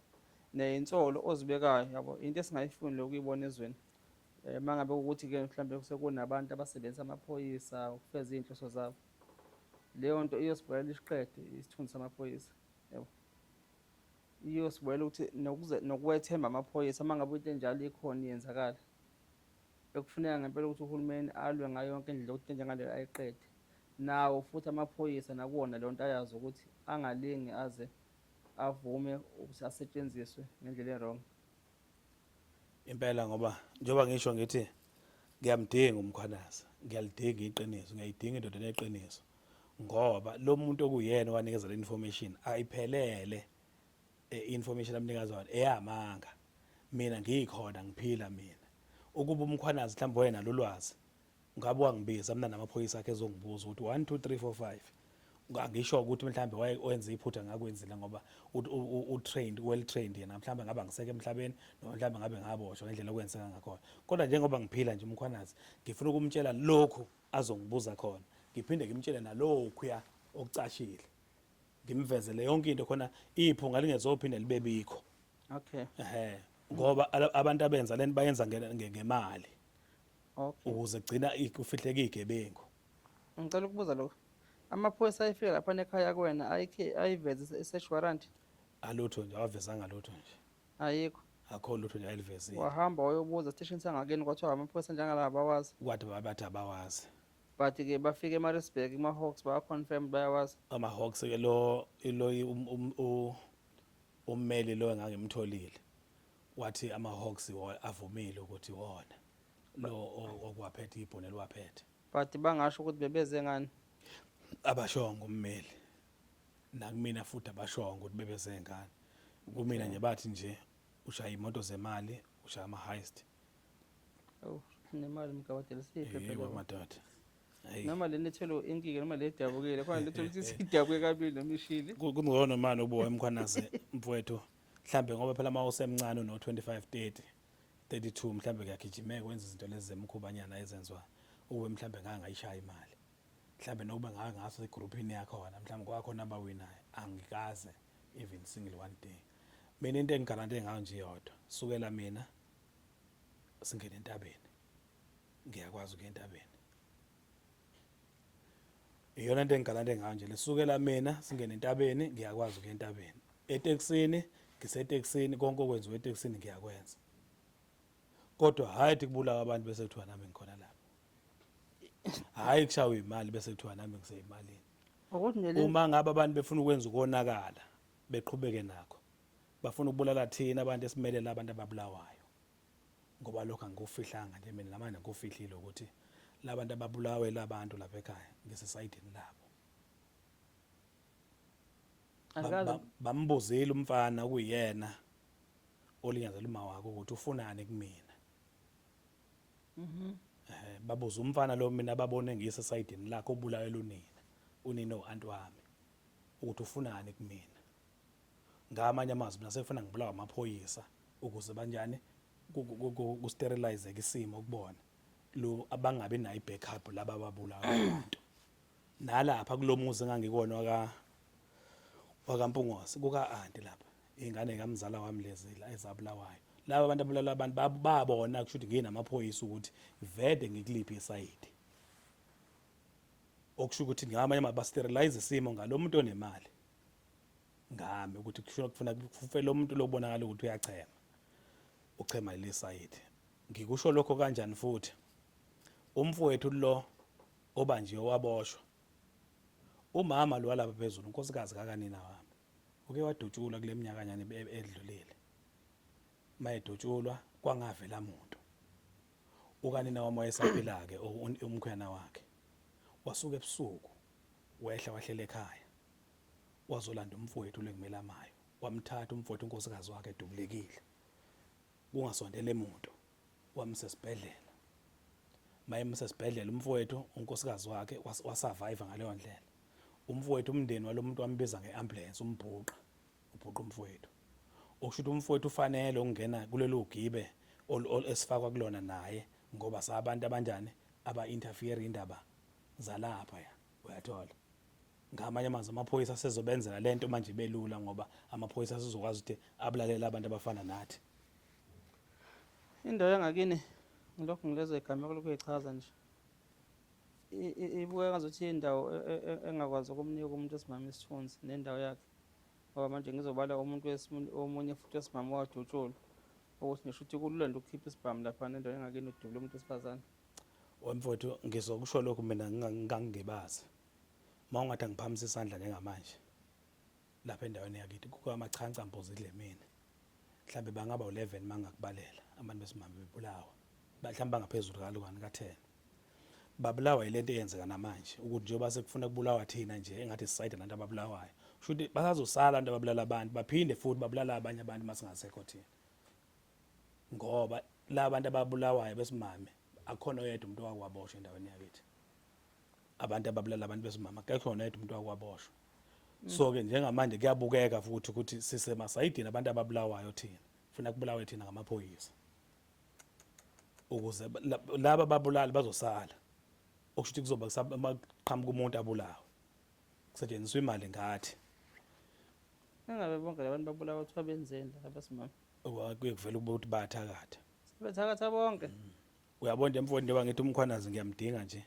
neyinsolo ozibekayo yabo into esingayifuni lokuyibona ezweni. Mangabe ukuthi ke mhlambe sekunabantu abasebenzisa amaphoyisa ukufeza izinhloso zabo. Leyo nto iyosibuyela isiqede isithunzi samaphoyisa. Yabo. Iyosibuyela ukuthi nokuwethemba amaphoyisa mangabe into enjalo ikhona iyenzakala. Bekufuneka ngempela ukuthi uhulumeni alwe ngayo yonke indlela ukuthi into enjengaleyo ayiqede. Nawo futhi amaphoyisa nakuwona leyo nto ayazi ukuthi angalingi aze avume ukuthi asetshenziswe ngendlela e-wrong. Impela ngoba njengoba ngisho ngithi ngiyamdinga uMkhwanazi, ngiyalidinga iqiniso, ngiyayidinga indoda eneqiniso ngoba lo muntu okuyena owanikeza le information ayiphelele information amnikazi wayo eyamanga. Mina ngikhona ngiphila mina. Ukuba uMkhwanazi mhlawumbe wayenalo ulwazi ngabe wangibiza mina namaphoyisa akhe ezongibuza ukuthi 1 2 3 4 5 angisho ukuthi mhlambe waye wenza iphutha ngakwenzile ngoba u trained, well trained yena, mhlambe ngaba ngiseke emhlabeni noma mhlambe ngabe ngaboshwa ngendlela okwenzeka ngakhona. Kodwa njengoba ngiphila nje uMkhwanazi ngifuna ukumtshela lokhu azongibuza khona, ngiphinde ngimtshele nalokhuya okucashile, ngimvezele yonke into khona iphunga lingezophinda libe bikho. Okay. Ngoba abantu abenza lento bayenza ngemali. Okay. Ukuze gcina kufihleke igebengu. Ngicela ukubuza lokho. Amaphoyisa ayefika lapha ekhaya kuwena ayikhe ayiveze i-search warrant? Alutho nje, awavezanga lutho nje. Ayikho. Akho lutho nje ayilivezile. Wahamba wayobuza station sangakini kwathiwa amaphoyisa njengalaba abawazi. Kwathi bathi abawazi. But ke bafika eMaritzburg kuma-Hawks baya-confirm bayawazi. Ama-Hawks ke lo lo ummeli lo engangimtholile wathi ama-Hawks avumile ukuthi wona lo okwaphethe ibhone liwaphethe. But bangasho ukuthi bebeze ngani? Abashongo ummeli. Nakumina futhi abashongo ukuthi bebeze ngani. Kumina nje bathi nje ushaya imoto zemali, ushaya ama-heist. Oh, nemali Mgabadeli siphe phela. Yebo madoda. Noma le nethelo inkike noma le dabukile khona letho ukuthi sidabuke kabili noma ishile. Kungcono manje ubuya eMkhwanazi mfowethu. Mhlambe ngoba phela uma usemncane uno 25 30 32 mhlambe kuyagijimeka wenza izinto lezi zemkhubanyana ezenziwa ube mhlambe ngangayishaya imali. Mhlambe nokuba ngake ngaso egroupini yakhona mhlambe kwakhona abawinayo angikaze even single one day. Mina into engigarante ngayo nje iyodwa sukela mina singene entabeni ngiyakwazi ukuya entabeni. Iyona into engigarante ngayo nje lesukela mina singene entabeni ngiyakwazi ukuya entabeni. Etekisini ngisetekisini konke okwenziwa etekisini ngiyakwenza. Kodwa hayi ukuthi kubulawa abantu bese kuthiwa nami ngikhona lapho. Hhayi kushawa imali bese kuthiwa nami ngiseyimalini. Ukuthi nje le Uma ngabe abantu befuna ukwenza ukonakala beqhubeke nakho. Bafuna ukubulala thina abantu esimelele abantu ababulawayo. Ngoba lokho angikufihlanga nje mina namanje ngikufihlile ukuthi labantu ababulawe labantu lapha ekhaya ngisesayidini labo. Angikaze Bambuzile umfana kuyena olinyazela uma wakhe ukuthi ufunani kumina. Babuza umfana lo mina babone ngise sayidini lakhe obulawela unina, unina o-anti wami, ukuthi ufunani kumina. Ngamanye amazwi mina sekufuna ngibulawa amaphoyisa ukuze banjani ku-sterilizeke isimo kubona lo abangabi nayo i-backup laba ababulawa abantu. Nalapha kulomuzi engangikona wakaMpungose kuka-anti lapha ingane kamzala wami lezi la ezabulawayo laba abantu abulala abantu babona kusho ukuthi nginamaphoyisa ukuthi vede ngikuliphi isayidi, okusho ukuthi ngamanye ba-sterilize isimo ngalo muntu onemali ngami ukuthi kusho kufuna kufe lo muntu lokubonakala ukuthi uyachema, uchema leli sayidi. Ngikusho lokho kanjani futhi umfowethu lo obanjiwe waboshwa, umama lo walapha phezulu unkosikazi kakanina wami uke wadutshulwa kule minyakanyana edlulile. Mayedutshulwa kwangavela muntu, ukanina wami wayesaphila-ke umkhwena wakhe wasuka ebusuku wehla wahlela ekhaya wazolanda umfowethu lengimelamayo, wamthatha umfowethu unkosikazi wakhe edubulekile kungasondele muntu, wamsa esibhedlela. Mayemsa esibhedlela umfowethu unkosikazi wakhe wasurvive ngaleyo ndlela. Umfowethu umndeni walomuntu wambiza ngeambulance umbhuqa, ubhuqa umfowethu. Okusho ukuthi umfowethu ufanele ukungena kulelo gibe esifakwa kulona naye ngoba sabantu abanjani aba interfere indaba zalapha ya uyathola. Ngamanye amazwi amaphoyisa asezobenzela lento manje belula ngoba amaphoyisa asezokwazi ukuthi abulalela abantu abafana nathi. Indawo yangakini ngilokhu ngilezwa igameko lokhu echaza nje. Ibukeka ngazuthi indawo engakwazi ukumnika umuntu wesimame isithunzi nendawo yakhe. Ngoba manje ngizobala umuntu omunye futhi wesimame owadutshulwa. Ukuthi ngisho ukuthi kulula nje ukukhipha isibhamu lapha endaweni yangakini udubule umuntu wesifazane. Wemfowethu ngizokusho lokhu mina ngingangibazi. Uma ungathi angiphakamisa isandla njengamanje lapha endaweni yakithi kukho amachanca mpozi idle mina. Mhlambe bangaba u11 mangakubalela abantu besimame bebulawa. Mhlawumbe bangaphezulu kalukani ka10. Babulawa yilento eyenzeka namanje ukuthi njengoba sekufuna kubulawa thina nje engathi sisayide nabantu ababulawayo. Kusho ukuthi basazosala abantu ababulala abantu baphinde futhi babulala abanye abantu masingasekho thina. Ngoba la bantu ababulawayo besimame akukhona oyedwa umuntu owakwaboshwa endaweni yakithi. Abantu ababulala abantu besimame akekho oyedwa umuntu owakwaboshwa. So ke njengamanje kuyabukeka futhi ukuthi sisemasayidini abantu ababulawayo thina. Funa kubulawe thina ngamaphoyisa. Ukuze laba babulali bazosala. Okusho ukuthi kuzoba kusaqhamuka umuntu abulawe. Kusetshenziswa imali ngathi. Engabe bonke labantu babulawa kuthiwa benzeni laba besimame? Kuye kuvela ukuthi bayathakatha. Sebethakatha bonke. Uyabona nje mfowethu njengoba ngithi uMkhwanazi ngiyamdinga nje.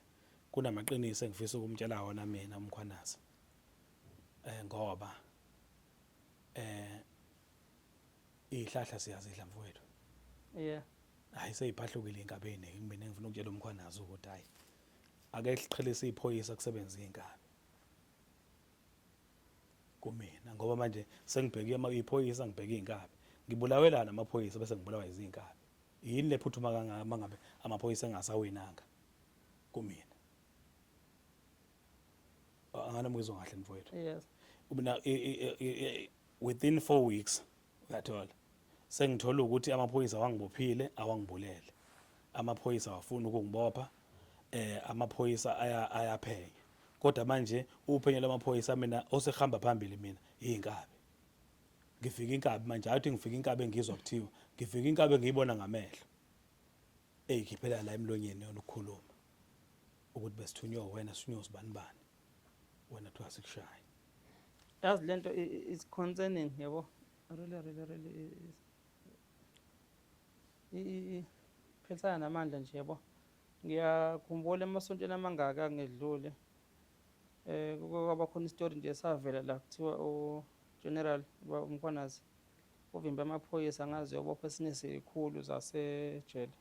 Kunamaqiniso engifisa ukumtshela wona mina uMkhwanazi. Ngoba izihlahla siyazidla mfowethu. Yeah. Hayi seyiphahlukile inkabi eziningi mina engifuna ukutshela uMkhwanazi ukuthi hayi ake siqhelise iphoyisa kusebenza inkabi. Kumina ngoba manje sengibheke iphoyisa ngibheke inkabi. Ngibulawelana amaphoyisa bese ngibulawa izinkabi. Yini lephuthuma kangaka mangabe amaphoyisa engasawinanga kumina? Angana ngizwa kahle mfowethu. Yes. Mina within 4 weeks uyathola sengithola ukuthi amaphoyisa awangibophile awangibulele. Amaphoyisa awafuni ukungibopha, amaphoyisa ayaphenya. Kodwa manje uphenyo lamaphoyisa mina osehamba phambili mina inkabi. Ngifika inkabi manje athi ngifika inkabi engizwa kuthiwa ngifika inkabi engiyibona ngamehlo. Eyikhiphela la emlonyeni yona ukukhuluma ukuthi besithunywe wena sithunywe usibani bani. Wena kuthiwa sikushaya. Yazi lento is concerning yabo. Really really really iphilisana namandla nje yabo. Ngiyakhumbula emasontweni amangaka ngedlule. Kwaba khona isitori nje esavela la kuthiwa u General uMkhwanazi uvimbe amaphoyisa angazi uyobopha esinye sezikhulu zasejele.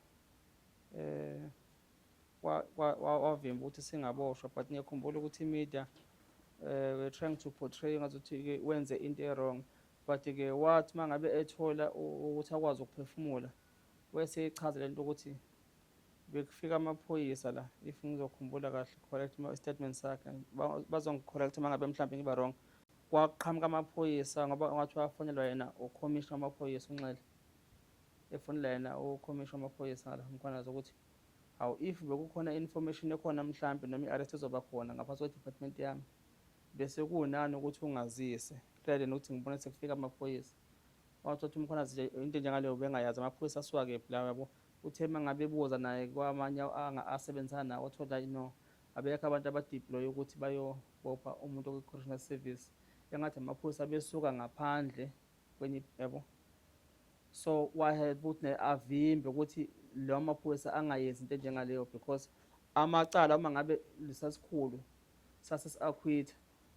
Wavimba ukuthi singaboshwa, but ngiyakhumbula ukuthi i-media were trying to portray ngazuthi-ke wenze into e-wrong, but-ke wathi uma ngabe ethola ukuthi akwazi ukuphefumula, wese echaza lento ukuthi bekufika amaphoyisa la, if ngizokhumbula kahle, correct statement sakhe, bazongi-correct uma ngabe mhlawumbe ngiba wrong. Kwaqhamuka amaphoyisa ngoba ngathi wafonelwa yena ukhomishina wamaphoyisa uNxele, efonela yena ukhomishina wamaphoyisa ngala Mkhwanazi ukuthi hawu, if bekukhona information ekhona mhlampe noma i-arrest ezoba khona ngaphansi kwe-department yami, bese kunani ukuthi ungazise rather than ukuthi ngibone sekufika amaphoyisa. Wathi uMkhwanazi nje into enjengaleyo bengayazi, amaphoyisa asuka kephi lawo, yabo. Uthe uma ngabe ebuza naye kwamanye asebenzisana nawo, wathola no, abekho abantu aba-deploy ukuthi bayobopha umuntu okwi-correctional service, engathi amaphoyisa abesuka ngaphandle kwenye, yabo. So wahe ukuthi naye avimbe ukuthi lawo maphoyisa angayenzi into enjengaleyo, because amacala uma ngabe lisasikhulu sasesi-acquit,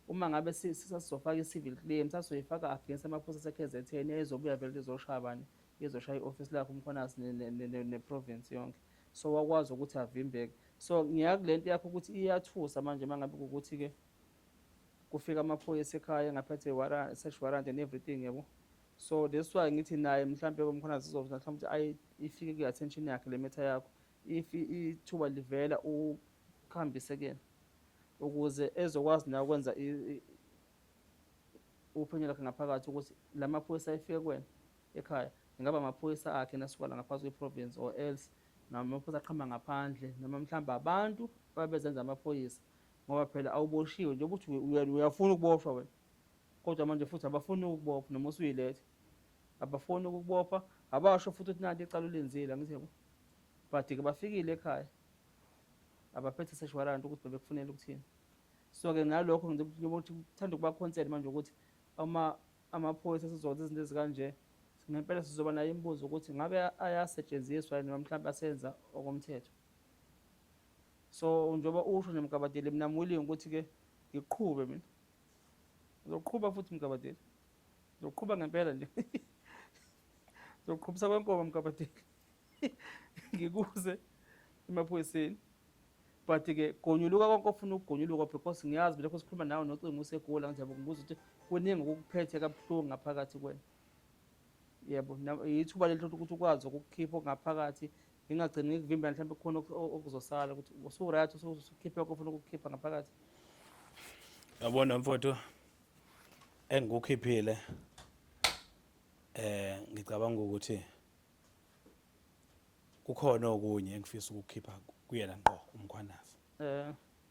uma ngabe sasizofaka i-civil claim, sasizoyifaka against amaphoyisa ase-KZN, ezobuya vele izoshaya bani, izoshaya i-ofisi lakhe uMkhwanazi ne-province yonke. So wakwazi ukuthi avimbeke. So ngiyakule nto yakho ukuthi iyathusa manje uma ngabe kuwukuthi-ke kufika amaphoyisa ekhaya engaphethe search warrant and everything, yabo. So that's why ngithi naye mhlampe uMkhwanazi uzothi mhlawumbe ukuthi ifike kwi-attention yakhe le matter yakho, if ithuba livela ukuhambise kuyena ukuze ezokwazi nawe ukwenza uphenyo lakhe ngaphakathi ukuthi la maphoyisa ayefike kuwena ekhaya ingaba amaphoyisa akhe nasuka la ngaphansi kwe-province or else noma amaphoyisa aqhamuka ngaphandle, noma mhlawumbe abantu ababezenza amaphoyisa, ngoba phela awuboshiwe njengoba uthi uyafuna ukuboshwa wena, kodwa manje futhi abafuni ukukubopha noma usuyilethe, abafuni ukukubopha, abasho futhi ukuthi nanti icala ulenzile, angithi, yabo. But-ke bafikile ekhaya abaphethe search warrant ukuthi bebekufunela ukuthini. So-ke nalokho njengoba uthi kuthanda ukuba concern manje ukuthi uma amaphoyisa esizokwenza izinto ezikanje ngempela, sizoba nayo imibuzo ukuthi ngabe ayasetshenziswa yini noma mhlawumbe asenza okomthetho. So njengoba usho nje, Mgabadeli, mina I'm willing ukuthi-ke ngiqhube, mina ngizoqhuba futhi, Mgabadeli, ngizoqhuba ngempela nje, ngizoqhubisa kwenkomo, Mgabadeli, ngikuze emaphoyiseni. But-ke gonyuluka konke ofuna ukugonyuluka, because ngiyazi lokho sikhuluma nawe nocingo usegula, ngithi yabo, ngibuza ukuthi kuningi okukuphethe kabuhlungu ngaphakathi kwena, yebo. Ithuba leli ukuthi ukwazi ukukukhipha okungaphakathi, ngingagcini ngikuvimbela, mhlawumbe kukhona okuzosala ukuthi usu-right, usukhiphe konke ofuna ukukukhipha ngaphakathi. Yabona mfowethu, engikukhiphile ngicabanga ukuthi kukhona okunye engifisa ukukhipha kuyena ngqo uMkhwanazi,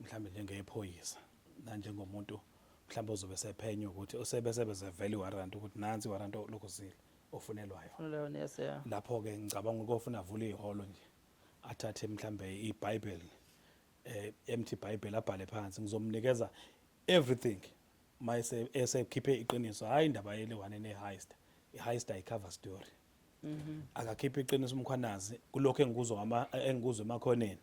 mhlambe njengephoyisa nanjengomuntu mhlawumbe ozobe sephenywa ukuthi usebesebeze vele i-warrant, ukuthi nansi i-warrant lokhuzile ofunelwayo. Funeleyo nese ya. Lapho-ke ngicabanga ukuthi kofuna avule ihholo nje, athathe mhlambe iBhayibheli, empty Bible, abhale phansi, ngizomnikeza everything mayese esekhiphe iqiniso. Hayi, indaba yele one ne-heist, i-heist ayi-cover story. Akakhiphe iqiniso uMkhwanazi kulokho engikuzwa emakhoneni.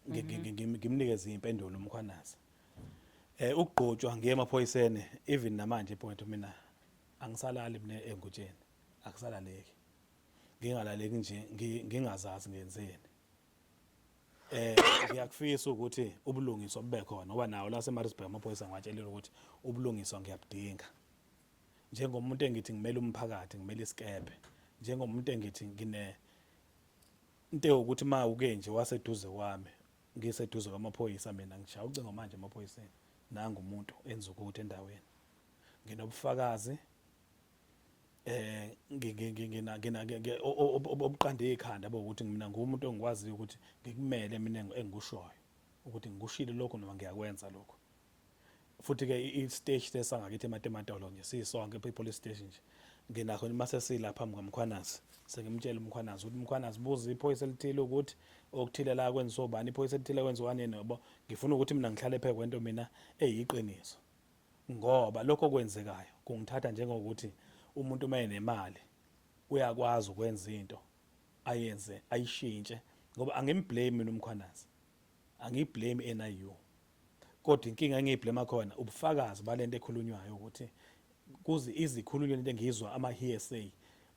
Ngimnikeze impendulo uMkhwanazi. Ukugqotshwa ngiye emaphoyiseni, even namanje point mina angisalali mina engutsheni, akusalaleki, ngingalaleki nje, ngingazazi ngenzeni. Ngiyakufisa ukuthi ubulungiswa bube khona, ngoba nawo la seMaritzburg amaphoyisa ngiwatshelile ukuthi ubulungiswa ngiyabudinga, njengomuntu engithi ngimele umphakathi, ngimele isikebhe, njengomuntu engithi ngine into yokuthi ma uke nje waseduze kwami, ngiseduze kwamaphoyisa, mina ngishaya ucingo manje emaphoyiseni, nanga umuntu enza ukuthi endaweni, nginobufakazi ngina obuqande ikhanda bokuthi mina ngumuntu engikwaziyo ukuthi ngikumele mina engikushoyo ukuthi ngikushilo lokho noma ngiyakwenza lokho. Futhi ke i-stage lesangakithi eMatematolo nje sisonke i-police station nje nginakho, mase silapha phambi kwaMkhwanazi, sengimtshela uMkhwanazi ukuthi uMkhwanazi buza iphoyisa elithile ukuthi okuthile la kwenziwa ubani, iphoyisa elithile kwenziwa nini, yabo. Ngifuna ukuthi mina ngihlale phe kwento mina eyiqiniso, ngoba lokho okwenzekayo kungithatha njengokuthi umuntu uma enemali uyakwazi ukwenza into ayenze ayishintshe, ngoba angim-blame mina uMkhwanazi, angiyi-blame i-NIU, kodwa inkinga engiyi-blame khona ubufakazi balento ekhulunywayo, ukuthi kuze izikhulunywe lento engizwa ama-hearsay,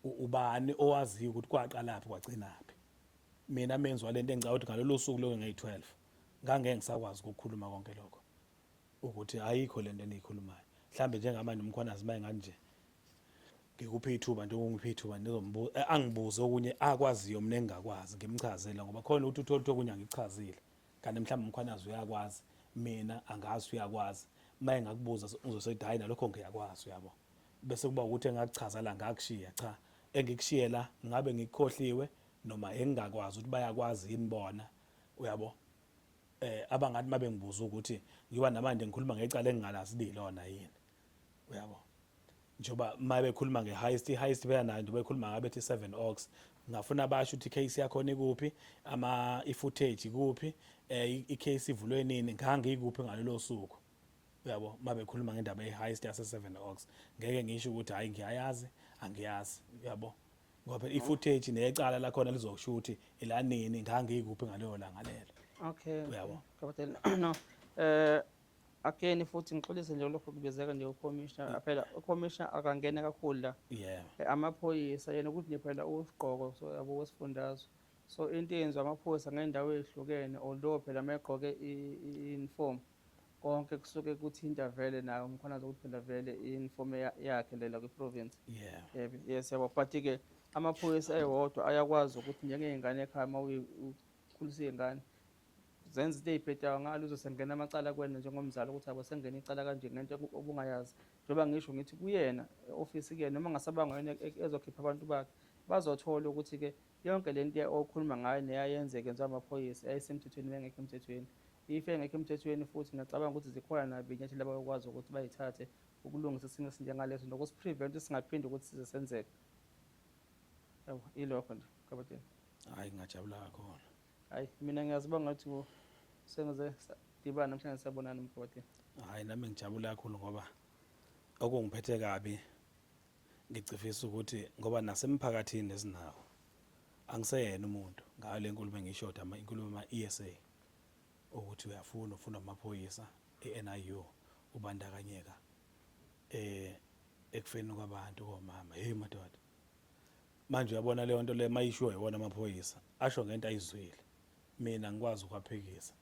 ubani owaziyo ukuthi kwaqalaphi kwagcinaphi. Mina menzi walento engicabanga ukuthi ngalolu suku lokho ngeyi-12 ngangeke ngisakwazi ukukhuluma konke lokho ukuthi ayikho lento eniyikhulumayo. Mhlambe njengamanje uMkhwanazi uma engathi nje ngikuphe ithuba nje ungiphe ithuba ngizombuza eh, angibuze okunye akwaziyo mina engingakwazi ngimchazele ngoba khona ukuthi uthole ukuthi okunye angikuchazile kanti mhlawumbe uMkhwanazi uyakwazi mina angazi uyakwazi uma engakubuza uzosethi hhayi nalokho ngiyakwazi uyabo bese kuba ukuthi engakuchaza la ngakushiya cha engikushiye la ngabe ngikukhohliwe noma engingakwazi ukuthi bayakwazi yini bona uyabo eh abangathi mabengibuza ukuthi ngiba namanje ngikhuluma ngecala engingalazi lilona yini uyabo njengoba uma bekhuluma nge-heist i-heist phela nayo njengoba bekhuluma ngabe bethi Seven Oaks ngafuna basho ukuthi i-case yakhona ikuphi ama i-footage ikuphi eh i-case ivulwe nini ngangikuphi ngalolo suku uyabo uma bekhuluma ngendaba ye-heist yase-Seven Oaks ngeke ngisho ukuthi hhayi ngiyayazi angiyazi uyabo ngoba phela i-footage necala lakhona lizosho ukuthi elanini ngangikuphi ngaleyo langa lelo okay uyabo Dokotela no eh Again futhi ngixolise nje lokho kubizeka nje ucommissioner phela ucommissioner akangena kakhulu la yeah eh, amaphoyisa yena ukuthi nje phela usigqoko so yabo wesifundazwe so into eyenziwa amaphoyisa ngendawo ezihlukene although phela mayegqoke i-uniform konke kusuke kuthinta vele nayo uMkhwanazi ukuthi phela vele i-uniform yakhe lela kwi-province yeah yebo yes yabo but ke amaphoyisa ewodwa ayakwazi ukuthi njengey'ngane ekhaya uma ukhulisa iy'ngane zenza into ey'bhedayo ngalo uzosengena amacala kuwena njengomzali ukuthi abo sengena icala kanje ngento obungayazi njengoba ngisho ngithi kuyena e-ofisi kuyena noma ngasabanga yena e-, ezokhipha abantu bakhe bazothola ukuthi-ke yonke le nto okhuluma ngayo neyayenzeka yenziwa amaphoyisa yayisemthethweni bengekho emthethweni if engekho emthethweni futhi ngiyacabanga ukuthi zikhona nabo iy'nyathelo abayokwazi ukuthi bayithathe ukulungisa isimo esinjengaleso nokusiprevent singaphinde ukuthi size senzeke yabo ilokho nje kabadeni hhayi ngingajabula kakhulu Hayi mina ngiyazibonga ukuthi sengize dibana namhlanje sabonana mkhoti. Hayi nami ngijabula kakhulu ngoba okungiphethe kabi ngicifisa ukuthi ngoba nasemphakathini esinawo angiseyena umuntu ngayo le nkulumo engishoda ama inkulumo ama ESA ukuthi uyafuna ufuna amaphoyisa eNIU ubandakanyeka eh ekufeni kwabantu komama hey madoda Manje uyabona leyo nto le mayishiwo yiwona amaphoyisa asho ngento ayizwile. Mina ngikwazi ukwaphikisa.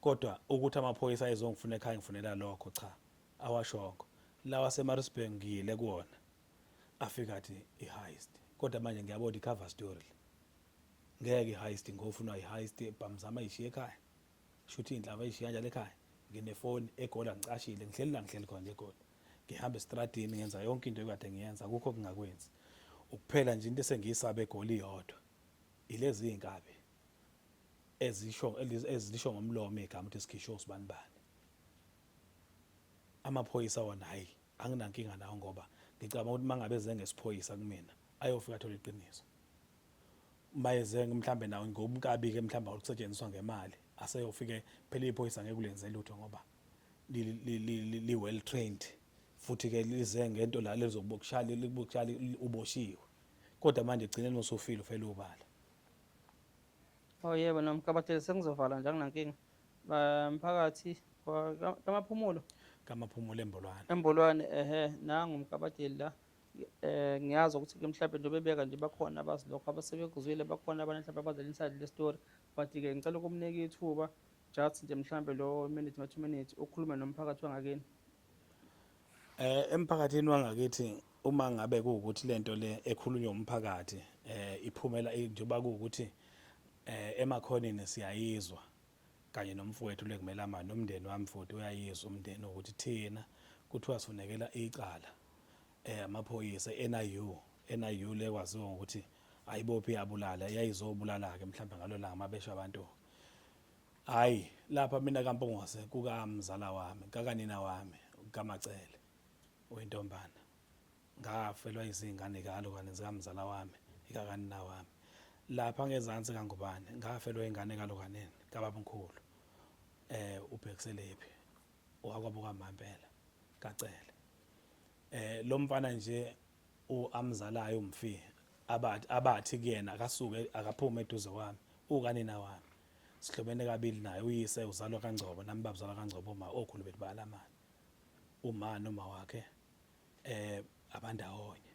Kodwa ukuthi amaphoyisa ayezongifuna ekhaya ngifunela lokho cha awashongo. Lawa aseMaritzburg ngiyile kuwona afika athi i-heist. Kodwa manje ngiyabona i-cover story le. Ngeke i-heist ngofunwa i-heist ibhamu zami ayishiye ekhaya. Shuthi iy'nhlamvu ayishiya kanjalo ekhaya. Nginefoni eGoli angicashile ngihleli la ngihleli khona nje eGoli. Ngihamba estradini ngenza yonke into ekade ngiyenza akukho okungakwenzi. Ukuphela nje into esengiyisaba eGoli iyodwa ilezi iy'nkabi ezisho ezilisho ngomlomo igama ukuthi sikhishwe usibanibani. Amaphoyisa wona hhayi anginankinga nawo ngoba ngicabanga ukuthi uma ngabe eze ngesiphoyisa kumina ayofika athole iqiniso. Mayeze mhlambe nawo ngobunkabi-ke mhlambe olusetshenziswa ngemali aseyofike phela iphoyisa ngeke ulenze lutho ngoba li-well trained futhi-ke lize ngento la lizokushaya likushaya uboshiwe kodwa manje egcineni usufile ufele ubala. Oh yebo nomkabathele sengizovala nje anginankinga. Mphakathi kaMaphumulo. KaMaphumulo eMbolwane. Embolwane ehe nangu umkabatheli la. Eh ngiyazi ukuthi ke mhlawumbe nje bebeka nje bakhona abazi lokho abasebekuzwile bakhona abanye mhlawumbe abazela inside le story but ke ngicela ukumnika ithuba just nje mhlawumbe lo minute ma 2 minutes ukhulume nomphakathi wangakini. Eh emphakathini wangakithi uma ngabe kuwukuthi lento le ekhulunywa umphakathi eh iphumela njengoba kuwukuthi eh emakhoneni siyayizwa kanye nomfowethu lekumele ama nomndeni wami futhi uyayizwa umndeni ukuthi thina kuthiwa sifunekela icala eh amaphoyisa NIU NIU le kwaziwa ngokuthi ayibophi iyabulala yayizobulala ke mhlawumbe ngalo langa mabesho abantu Hayi lapha mina kaMpungose kukamzala wami kakanina wami kaMacele oyintombana ngafelwa izingane kalokwane zikamzala wami ikakanina wami lapha ngezansi kaNgubane ngafelwa ingane kalokaneni kababamkhulu eh uBhekiselephi owakwabo kaMampela kaCele eh lo mfana nje uamzalayo umfi abathi abathi kuyena akasuke akaphume eduze kwami ukanina wami sihlobene kabili naye uyise uzalwa kaNgcobo nami babuzalwa kaNgcobo uma okhulu bethu bayalamana uma noma wakhe eh abandawonye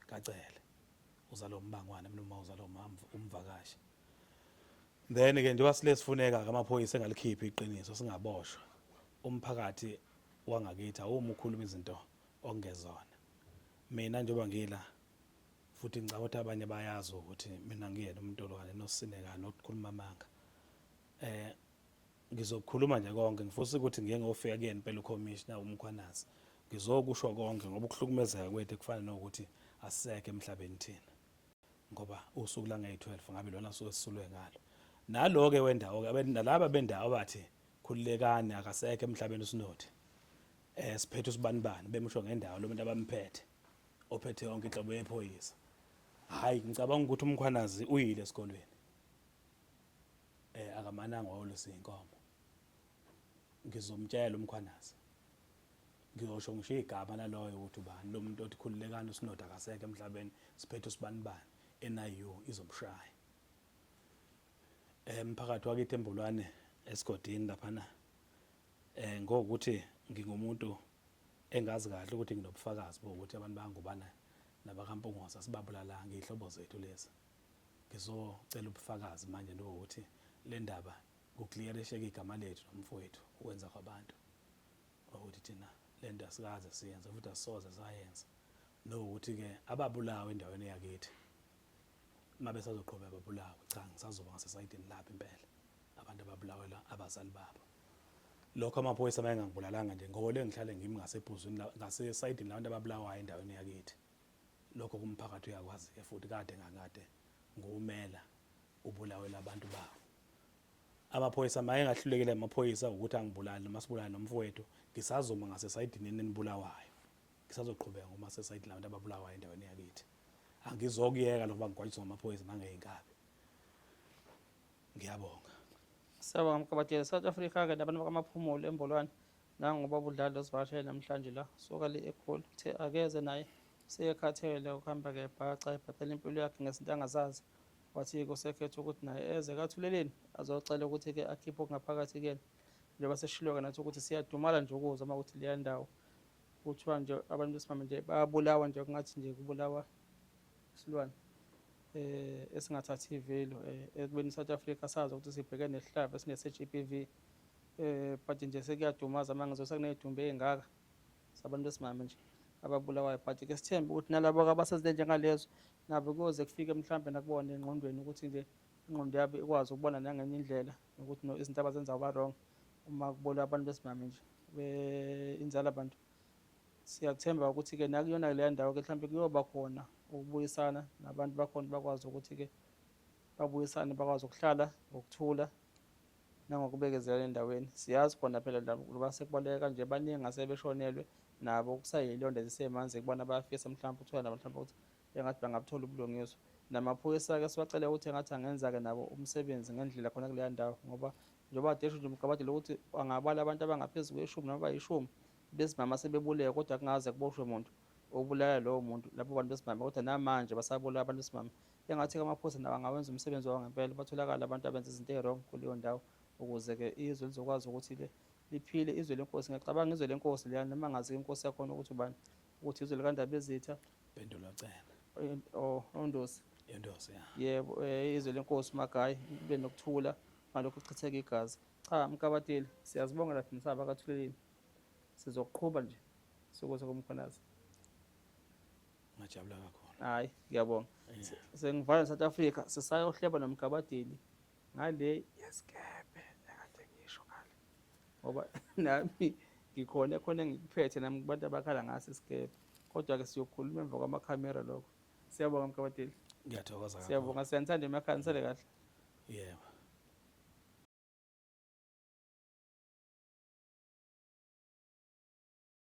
kaCele uzalwa umbangwana mina uma uzalwa umamvu umvakashi. Then ke njengoba sile sifuneka ke amaphoyisa engalikhiphi iqiniso singaboshwa. Umphakathi wangakithi awumi ukhuluma izinto okungezona. Mina njengoba ngila futhi ngicabanga ukuthi abanye bayazi ukuthi mina ngiyena umuntu olwane nosineka nokukhuluma amanga. Eh ngizokhuluma nje konke ngifisa ukuthi ngiye ngofika kuyena impela uCommissioner uMkhwanazi. Ngizokusho konke ngoba ukuhlukumezeka kwethu kufana nokuthi asisekho emhlabeni thina. Ngoba usuku langeyi-12 ngabe lona suke sisulwe ngalo. Nalo-ke wendawo-ke nalaba bendawo bathi khululekani akasekho emhlabeni usinothi. Eh siphethe usibanibani bemsho ngendawo lo muntu abamphethe ophethe yonke inhlobo yephoyisa. Hayi ngicabanga ukuthi uMkhwanazi uyile esikolweni. Eh akamananga wawulusa inkomo. Ngizomtshela uMkhwanazi. Ngiyosho ngisho igama laloyo ukuthi ubani lo muntu othi khululekani uSinoda akasekho emhlabeni siphethe usibanibani NIU izomshaya. Eh mphakathi wakithi eMbolwane esigodini laphana eh ngokuthi ngingumuntu engazi kahle ukuthi nginobufakazi bokuthi abantu bangubana nabakaMpungose asibabulalanga izihlobo zethu lezi. Ngizocela ubufakazi manje nokuthi le ndaba kuclearisheke igama lethu nomfowethu ukwenza kwabantu ukuthi thina le nto asikaze siyenze futhi asisoze sayenza nokuthi-ke ababulawa endaweni yakithi uma besazoqhubeka babulawe cha ngisazoba ngasesayidini labo impela abantu ababulawela abazali babo lokho amaphoyisa uma engangibulalanga nje ngoba le ngihlale ngimi ngasephuzwini ngasesayidini labantu ababulawayo endaweni yakithi lokho kumphakathi uyakwazi-ke futhi kade ngakade nguwumela ubulawela abantu bawo Amaphoyisa maye ngahlulekile amaphoyisa ukuthi angibulale noma sibulale nomfowethu ngisazoma ngasesayidini enibulawayo ngisazoqhubeka ngoma sesayidini labantu ababulawayo endaweni yakithi angizokuyeka lokho bangigwajiswa ngamaphoyisa nangeyinkabi ngiyabonga. Siyabonga Mkhabatshele. South Africa ke nabantu bakamaphumulo embolwane nangu ubaba uDladla osivakashele namhlanje la suka le eGoli uthe akeze naye seyekhathele ukuhamba ke ebhaca ebhacela impilo yakhe ngezinto angazazi Wathi-ke usekhetha ukuthi naye eze kaThuleleni azocela ukuthi-ke akhiphe okungaphakathi kuyena. Njengoba seshilo-ke nathi ukuthi siyadumala nje ukuzwa uma kuthi leya ndawo kuthiwa nje abantu besimame nje bayabulawa nje kungathi nje kubulawa isilwane eh esingathathi ivelo eh ekubeni South Africa sazi ukuthi sibhekene nesihlava esingese-GBV eh but nje sekuyadumaza manje ngizwe sekuney'dumbu ey'ngaka sabantu besimame nje ababulawayo but ke sithembe ukuthi nalabo abasezile njengalezo nabo kuyoze kufike mhlawumbe nakubona engqondweni ukuthi nje ingqondo yabo ikwazi ukubona nangenye indlela ukuthi no izinto abazenzayo ba-wrong uma kubulawa abantu besimame nje inzala bantu siyathemba ukuthi-ke nakuyona leya ndawo-ke mhlawumbe kuyoba khona ukubuyisana nabantu bakhona bakwazi ukuthi-ke babuyisane bakwazi ukuhlala ngokuthula nangokubekezela endaweni. Siyazi khona phela ngoba sekubaluleke kanje baningi asebeshonelwe nabo kusayilonda zisemanzi kubona bayafisa mhlawumbe ukuthola nabo mhlawumbe ukuthi engathi bangabuthola ubulungiswa. Namaphoyisa-ke siwacele ukuthi engathi angenza-ke nabo umsebenzi ngendlela khona kuleya ndawo ngoba njengoba kade esho nje uMgabadeli ukuthi angabala abantu abangaphezu kweshumi noma abayishumi besimame asebebulewe kodwa kungaze kuboshwe muntu obulala lowo muntu labo bantu besimame kodwa namanje basabulala abantu besimame. Engathi-ke amaphoyisa nawo angawenza umsebenzi wawo ngempela, batholakale abantu abenza izinto ey-wrong kuleyo ndawo ukuze-ke izwe lizokwazi ukuthi liphile izwe lenkosi. Ngiyacabanga izwe lenkosi leyana noma ngazi inkosi yakhona ukuthi ubani, ukuthi izwe likaNdabezitha. Pendulo Cele. Oh, uNdosi. Indosi, ya. Yebo, izwe lenkosi uMagayi libe nokuthula ngalokhu kuchitheka igazi. Cha, Mkabateli, siyazibongela thina sabakaThuleleni. Sizokuqhuba nje sukuze kuMkhwanazi. Ngajabula kakhulu. Hayi, ngiyabonga. Sengivala South Africa, sisayohleba nomgabadeli ngale yesikebhe ekade ngisho ngale. Ngoba nami ngikhona khona engikuphethe nami kubantu abakhala ngaso isikebhe. Kodwa ke siyokhuluma emva kwamakhamera lokho. Siyabonga Mgabadeli. Ngiyathokoza kakhulu. Siyabonga, siyanithanda emakhaya, nisale kahle. Yebo.